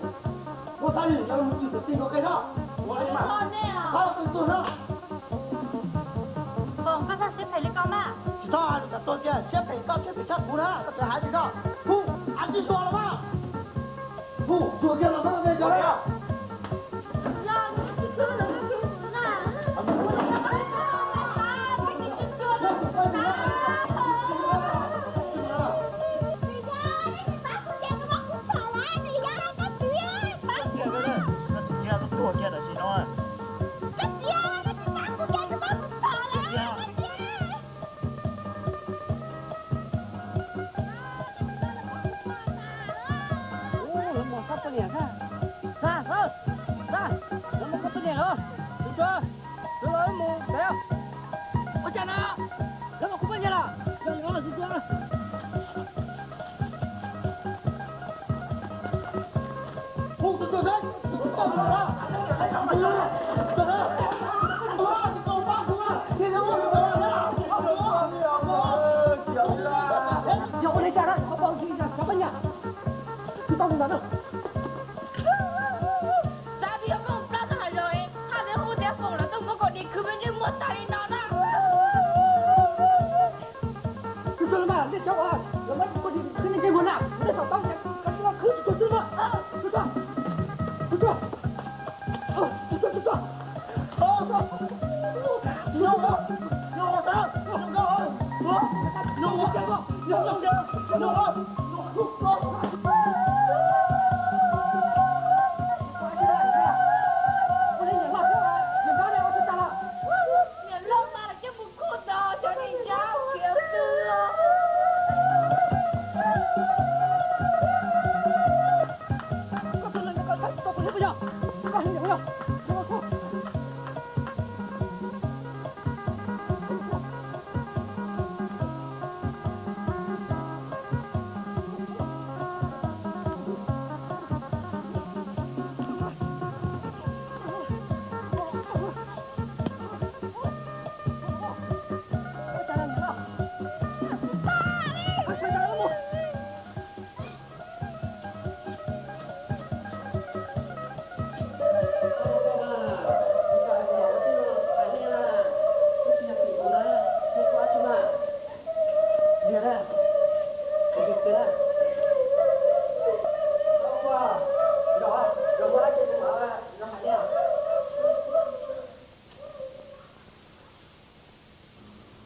Muab txhob li, yog mus tsis txhob ti nkaus qe no. Ua li mas, txhob tu tuag no. Koj txhob siab phem li koj mas. Tsis txhob hais lus kom tuag kiag, siab phem koj siab phem tshaj kuv na, koj tseem hais li koj. Hu, av tsis zuag los mas. Hu, zuag kiag los mas, nej cov. Lawv mus qhov poj niam na. Xa, xa, xa, lawv mus qhov poj niam lawm. Tus tsuag, tus los mus pem. Ua cas na, lawv mus qhov poj niam lawm. Yog li los tus tsuag. Yog ua li cas na, qhov tau tsis yog cov poj niam. Tsis tau ntawd na. Xav tias yog koj mus plab tau hav zoov, haj tseem hu tias foom los tuaj muab kaum dim khwv me ntsis muag tag li no na. Tus tsuag los mas, nej cov uas los muab kaum dim khwv me ntsis muag na, nej txhob tau tias kav tsij los khwv tus tsuag xwb mas. Tus tsuag.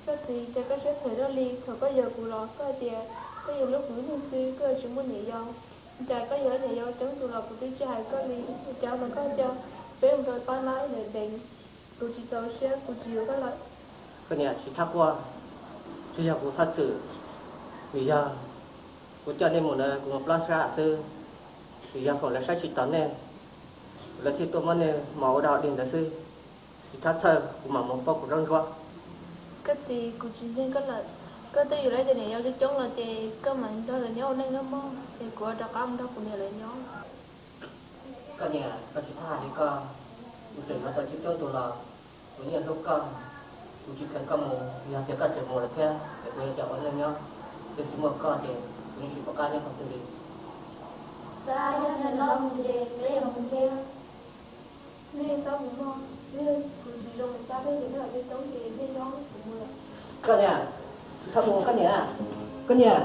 Koj txiv, cas koj siab phem luaj li? Thaum koj yuav kuv los koj hais tias koj yuav hlub kuv ib leeg xwb, koj yuav tsis muaj niam yau. Cas koj yuav niam yau coob tus los kuv twb tsis hais koj li, ua cas no koj coj peb mus rau pab laib ntawd deev? Kuv tsis txaus siab, kuv tsis yuav koj lawm. Koj niam, tsis txhob quaj, tsis yog kuv txhob txwm, vim yog kuv coj nej mus ntawd kuv mus plob sab xwb, vim yog foom lawv saib tsis taus nej, lawv thiaj tuaj muab nej mos ua dog dig ntawd xwb. Tsis txhob txhawj, kuv mam mus pauj kuv zaub ntsuab. Koj txiv, kuv tsis ntseeg koj lawm. Koj twb yuav lawv cov niam yau coob coob los ces koj mam nrog lawv nyob ua neej nyob mog, es kuv yuav rov qab mus nrog kuv niam lawv nyob. Koj niam, koj tsis txhob hais li koj, kuv tseem yuav tau coob coob tus los kuv yeej hlub koj. Kuv tsis kheev koj mus, yog tias koj tseem mus lawm thiab es kuv yuav cas ua neej nyob, twb tsis muaj koj ces kuv yeej tsis pom qab nyob qhov twg li. Xav yog nws los mus ces peb yuav mus thiab. Nej txhob mus mog, kuv tsis zoo li cas, peb cov neeg coob coob ces nej nyob, kuv mus lawm. Koj niam, tsis txhob mus koj niam, koj niam.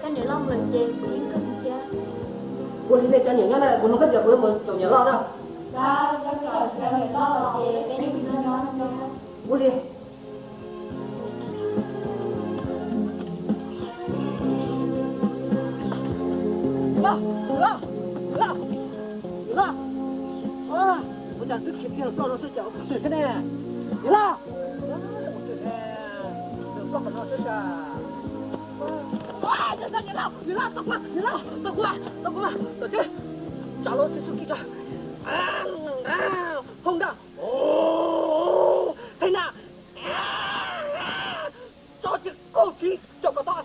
Koj niam loj lawm ces kuv yeej kawg mus thiab. Ua li nej cov niam nyob na, kuv nug koj tias kuv yuav mus caum niam loj na. Ua li. Niam loj, niam loj, niam loj, niam loj. Ua cas twb khiav kiag los txog no xwb cas ua kuv twg thiab ne? Niam loj, ua twg ne? Txog qhov no xwb cas. Niam loj, niam loj, tau kuv, niam loj, tau kuv, tau kuv, tau kuv, tsav lub txiv xub kis tso. Phoo nrag, thej na, tso tias kauj txiv tso kom tau.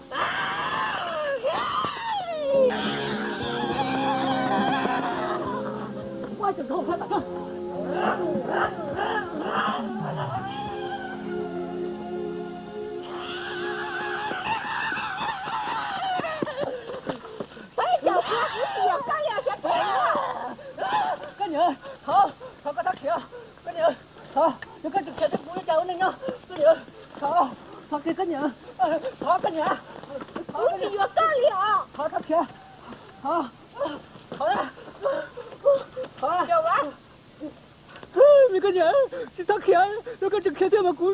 Koj niam, thov, thov koj txhob khiav. Koj niam, thov, yog koj tseem khiav thiab kuv yuav cas ua neej nyob. Koj niam, thov, thov kiag koj niam, thov koj niam, thov koj niam. Kuv tsis yuav koj li os. Thov txhob khiav, thov, thov, thov. Me koj niam, tsis txhob khiav, yog koj tseem khiav thiab mas kuv,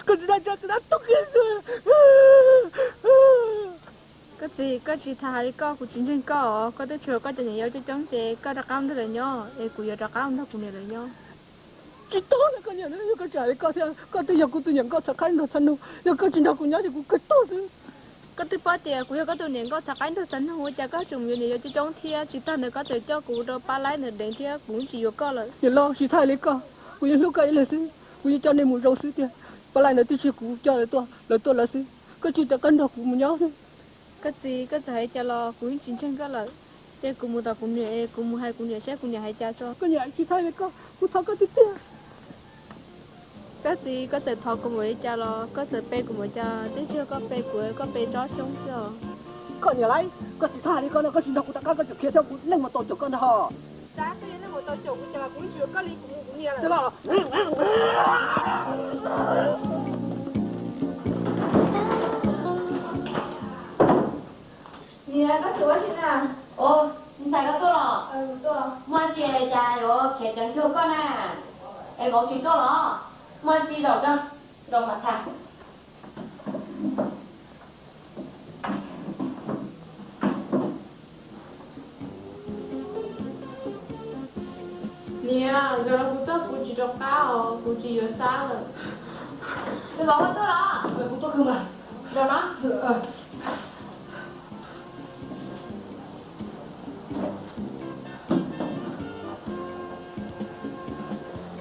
koj tsis dab tsi, koj dab tuag kiag xwb. Koj txiv, koj tsis txhob hais li koj, kuv tsis ntseeg koj os. Koj twb tshua koj cov niam yau coob coob ces koj rov qab nrog lawv nyob es kuv yuav rov qab nrog kuv niam lawv nyob. Tsis tau, koj niam, yog koj tsis hais li koj thiab, koj twb yog kuv tus niam nkauj txhav qaib nrog txhav nug, yog koj tsis nrog kuv nyob ces kuv kawg tuag xwb. Koj twb paub tias kuv yog koj tus niam nkauj txhav qaib nrog txhav nug, ua cas koj tseem mus yuav niam yau coob coob thiab? Tsis tag ntawd koj txawm coj kuv rau pab laib ntawd deev thiab, kuv tsis yuav koj lawm. Niam loj, tsis txhob hais li koj, kuv yeej hlub koj ib leeg xwb, kuv yeej coj nej mus zoo xwb tiag. Pab laib ntawd twb tsis yog kuv coj lawv tuaj, lawv tuaj lawv xwb, koj cia li rov qab nrog kuv mus nyob. Koj txiv, koj txawm hais cas los kuv yeej tsis ntseeg koj lawm. Ces kuv mus tom kuv niam es kuv mus hais kuv niam saib kuv niam hais cas tso. Koj niam, tsis txhob hais li koj, kuv thov koj tiag tiag. Koj txiv, koj txawm thov kuv npaum li cas los koj txawm pe kuv npaum cas, twb tsis yog koj pe kuv, koj pe tsob xyoob xwb os. Koj niam lauj, koj tsis txhob hais li koj no, koj tsis nrog kuv rov qab koj tseem khiav thiab, kuv yeej mus tau caum koj ntag hos. Tab sis nej mus tau caum kuv ces mas kuv tsis yuav koj li, kuv mus kuv niam lawm. Niam, koj tsis ua si na. Ntxhais, koj tuaj los? Muaj tsi cas yuav khiav ceev cuag koj na? Es vauv tsis tuaj los? Muaj tsi zaum no, zaum mam tham. Niam, zaum no kuv tuaj kuv tsis rov qab os, kuv tsis yuav Xab lawm. Tus vauv, koj tuaj los? Kuv tuaj kawg mas. Zaum no.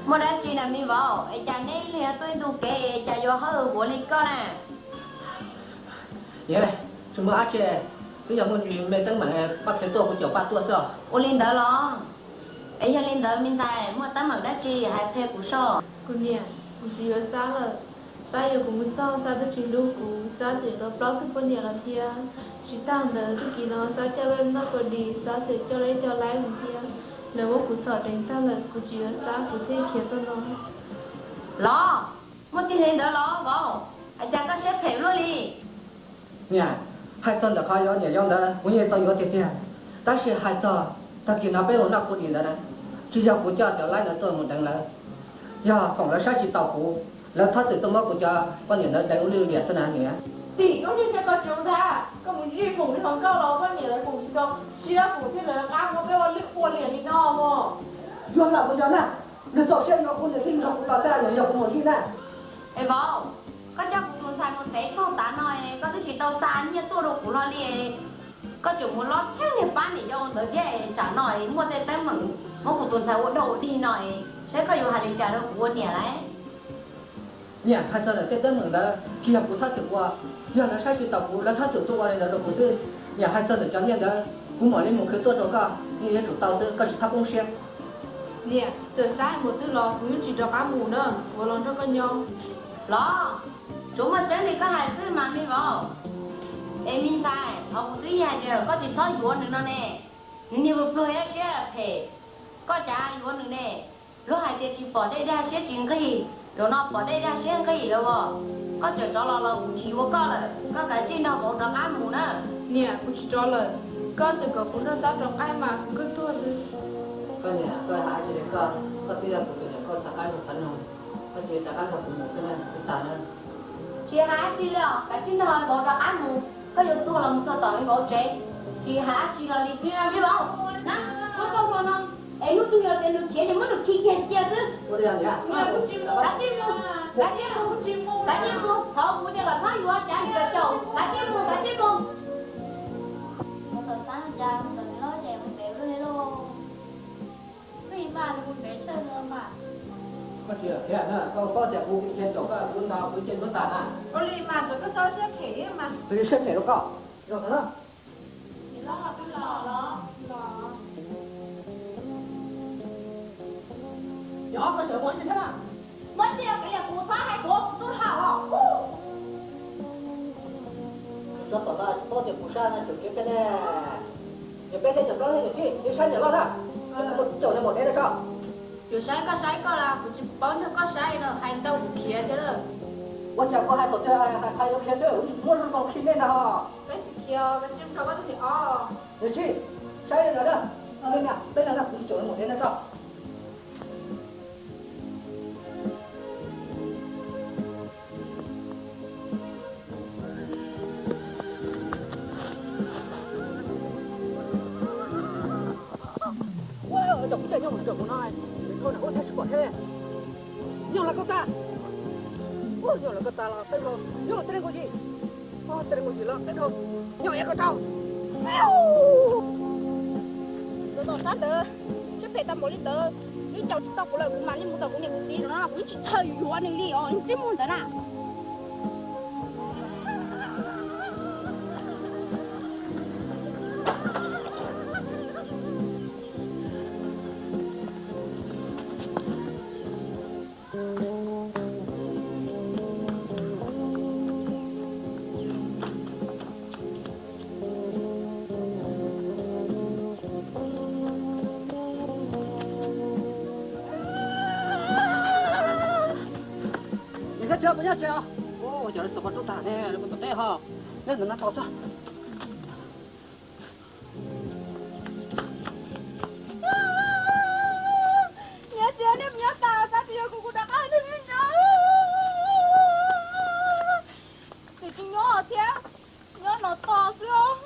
Muaj dab tsi na me vauv, es cas neb ib leeg tuaj ib ntu kev es cas yuav hawb huav li koj na? Niam, tsis muaj dab tsi, twb yog muaj me teeb meem pab khiav tuaj kuv caum pab tuaj xwb os. Ua li ntawd los? Es yog li ntawd me ntxhais muaj teeb meem dab tsi hais qhia kuv soj. Kuv niam, kuv tsis yuav Xab lawm. Xab yuav kuv mus txog, Xab twb tsis hlub kuv, Xab tseem tau plaub tug poj niam lawm thiab. Tsis tas ntawd tag kis no Xab coj peb noj kua dis, Xab tseem coj ib co laib mus thiab. Lawv muab kuv txhom deev tag lawm, kuv tsis yuav Xab kuv thiaj khiav tuaj no. Los, muaj tiag li ntawd los vauv? Ua cas koj siab phem luaj li? Niam, hais txog ntawm qhov yuav niam yau ntawd kuv yeej tau yuav tiag tiag, tab sis hais txog tag kis no peb mus noj kua dis ntawd na, tsis yog kuv coj cov laib ntawd tuaj mus deev lawv, yog foom lawv saib tsis taus kuv, lawv txhob txwm tuaj muab kuv cov poj niam ntawd deev ua lwj liam xwb na niam. Tim koj niag siab koj tseem ntag, koj mus zij foom li hluas nkauj los poj niam lawv foom tsis tau, siab foom thiab lawv qab muab peb ua lwj ua liam li no mog. Yog lam mus yog na, nws txaus siab yuav kuv nws thiaj nrog kuv los tag, nws yog kuv mus zij na. Es vauv, koj coj kuv tus ntxhais mus tev txog tav no es koj twb tsis tau xa nyiaj tuaj rau kuv hlo li. Koj tseem mus lob tsheej niag pab niam yau ntawd thiab es tsam no es muaj tej teeb meem muab kuv tus ntxhais ua dog ua dig no es saib koj yuav hais li cas rau kuv ua niam lawm. Niam, hais txog ntawm tej teeb meem ntawd tsis yog kuv txhob txwm ua, yog lawv saib tsis taus kuv lawv txhob txwm tuaj ua li ntawd rau kuv xwb. Niam, hais txog ntawm cov nyiaj ntawd kuv mam li mus khwv tuaj rau koj, nyiaj yuav tsum tau xwb, koj tsis txhob poob siab. Niam, txawm Xab mus twg los kuv yeej tsis rov qab mus na, kuv los nrog koj nyob. Los, tsuas muaj tseeb li koj hais xwb mas me vauv. Es me ntxhais, thaum kuv twb hais tias koj tsis txhob yuav nws no ne, nws niag pluag pluag siab phem, koj cas yuav nws ne? Luag hais tias tsis pom dej dag siab tsis nqig, zaum no pom dej dag siab nqig lawm os. Koj txawm rov los los kuv tsis yuav koj lawm, koj kav tsij nrog vauv rov qab mus na. Niam, kuv tsis rov lawm, koj txawm kom kuv nrog Xab rov qab mas kuv kuj tuag xwb. Koj niam, koj hais dab tsi li koj, koj twb yog kuv tus niam, koj rov qab mus qhov no, koj tsis rov qab nrog kuv mus xwb na, kuv tas na. Tsis hais dab tsi li os, kav tsij nrog vauv rov qab mus, koj yuav tuag los mus txog tom vauv tsev, tsis hais dab tsi los li. Me vauv, na, muab koj ua no, es hnub twg yog tias nws khiav ces muab nws khi kiag cia xwb. Kav tsij mus, kav tsij mus, kav tsij mus, thov kuv tias kom txhob yuav, cav nws kom caum, kav tsij mus, kav tsij mus. Mus tom Xab no cas mus tom nws lawm ces mus pem lawm lauj. Pheej mas nws mus pem tshaj no mas. Koj tsis khiav na, koj paub tias kuv khiav caum koj, kuv ntaus kuv cia ntsuav tas na. Ua li mas txawm koj txhob siab phem thiab mas. Kuv tsis siab phem rau koj, zoo no na. Niam hlob twb los los los. Yog koj tseem muaj ib tsi thiab na. Muab cia kev liam kuv txhob hais kuv, kuv tub hau os. Tsis txhob tom no, tsis paub tias kuv sab no tseem khiav kiag ne. Niam peb thiab niam plaub niam tsij, neb saib niam loj na. Kuv caum nws mus dev no tso. Tsuas saib koj saib koj las, kuv tsis paub nrog koj saib no, hais ntau kuv khiav thiab lawm. Ua cas koj hais thaum twg hais yuav khiav xwb, muab zoo nkaus khi nej ntag ho. Peb tsis khiav, peb tsis nrog koj tus niam ob. Niam tsij, saib no na, peb no na, kuv caum nws mus dev no tso. Ua, kuv coj nyob mus ntawm kuv no, nws dhau nram ub thiab tsis pom thiab. Nyob los koj tas, nyob los koj tas los peb dhau, nyob tej neeg nkaus yim, tej neeg nkaus yim los peb dhau, nyob ib koj rau. Tus tom sab ntawd siab phem tau npaum li ntawd, nws caum tsis tau kuv lawm, kuv mam li mus tom kuv niam kuv txiv no, kuv yeej tsis txhawj yuav nws li os, nws tsis muaj ntawd na. Nyob tsev, puas nyob tsev os? Ua cas lawv xov pos rau tag ne, lawv mus tom teb ho. Neb ntawm no tos xwb. Nyob tsev, nej mus nyob tas, tab sis yog kuv, kuv rov qab nrog nej nyob. Nws tsis nyob thiab, nyob no tos xwb os.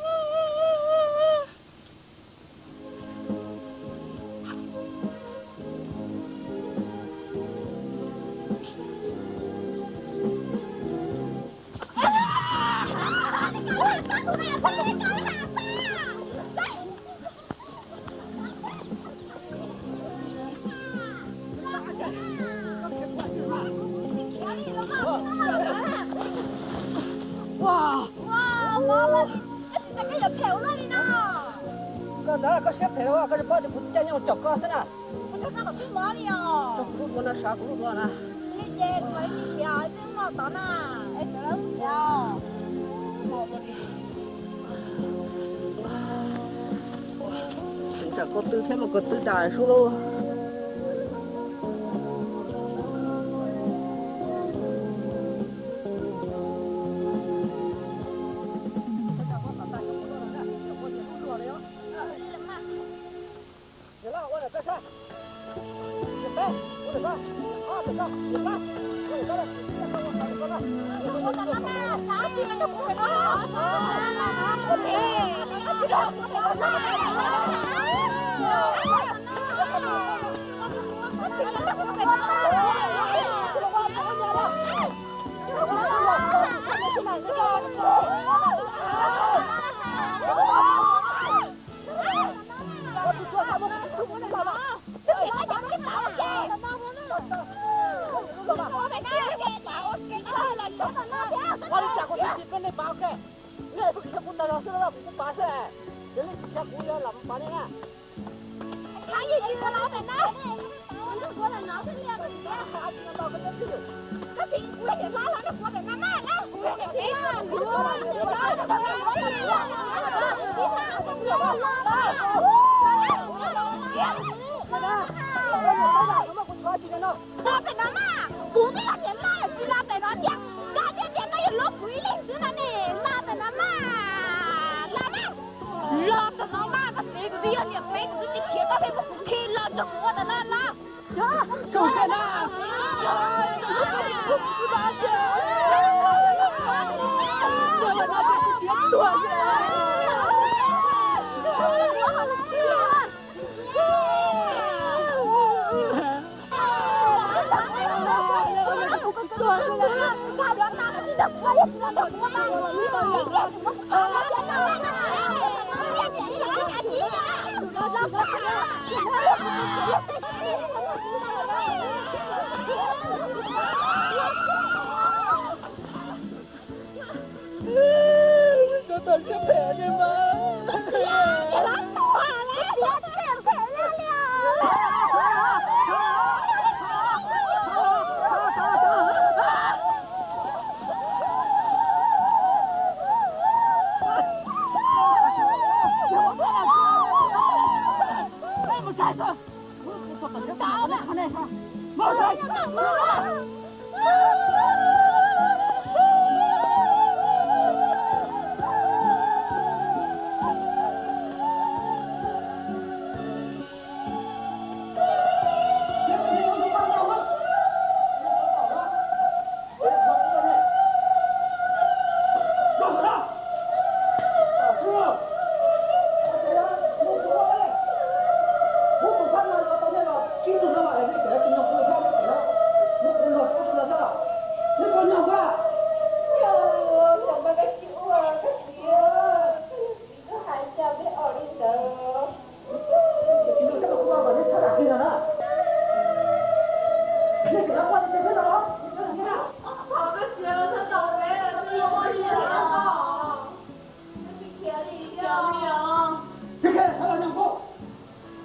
Koj tsis paub tias kuv caij nyoog caum koj xwb na. Kuv lub duav no sav kuv lub duav na. Tseem tsam ko tw thiab mas ko tw tas sub lauj. Ua li cas kuv twb tsis peb nej pav ke, nej pheej khiav kuv tag zog xwb los kuv kuj pav xwb, yog nej tsis khiav kuv yuav los pav nej na. Los pem no mas, kuv twb yog niam loj tsis los pem no tiag, koj thiaj tias koj yuav luag kuv ib leeg xwb no ne, los pem no mas, los mas, los pem no mas, koj txiv kuv twb yog niam peb kuv twb tsis khiav koj pheej muab kuv khi los nrog kuv ua ntawm no los. Koj tau siab phem li mas.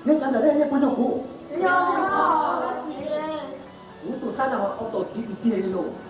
Nej cov ntawm nej nej puas yog kuv? Kuv tus sab no ho tau tiv kwv tij li lauj.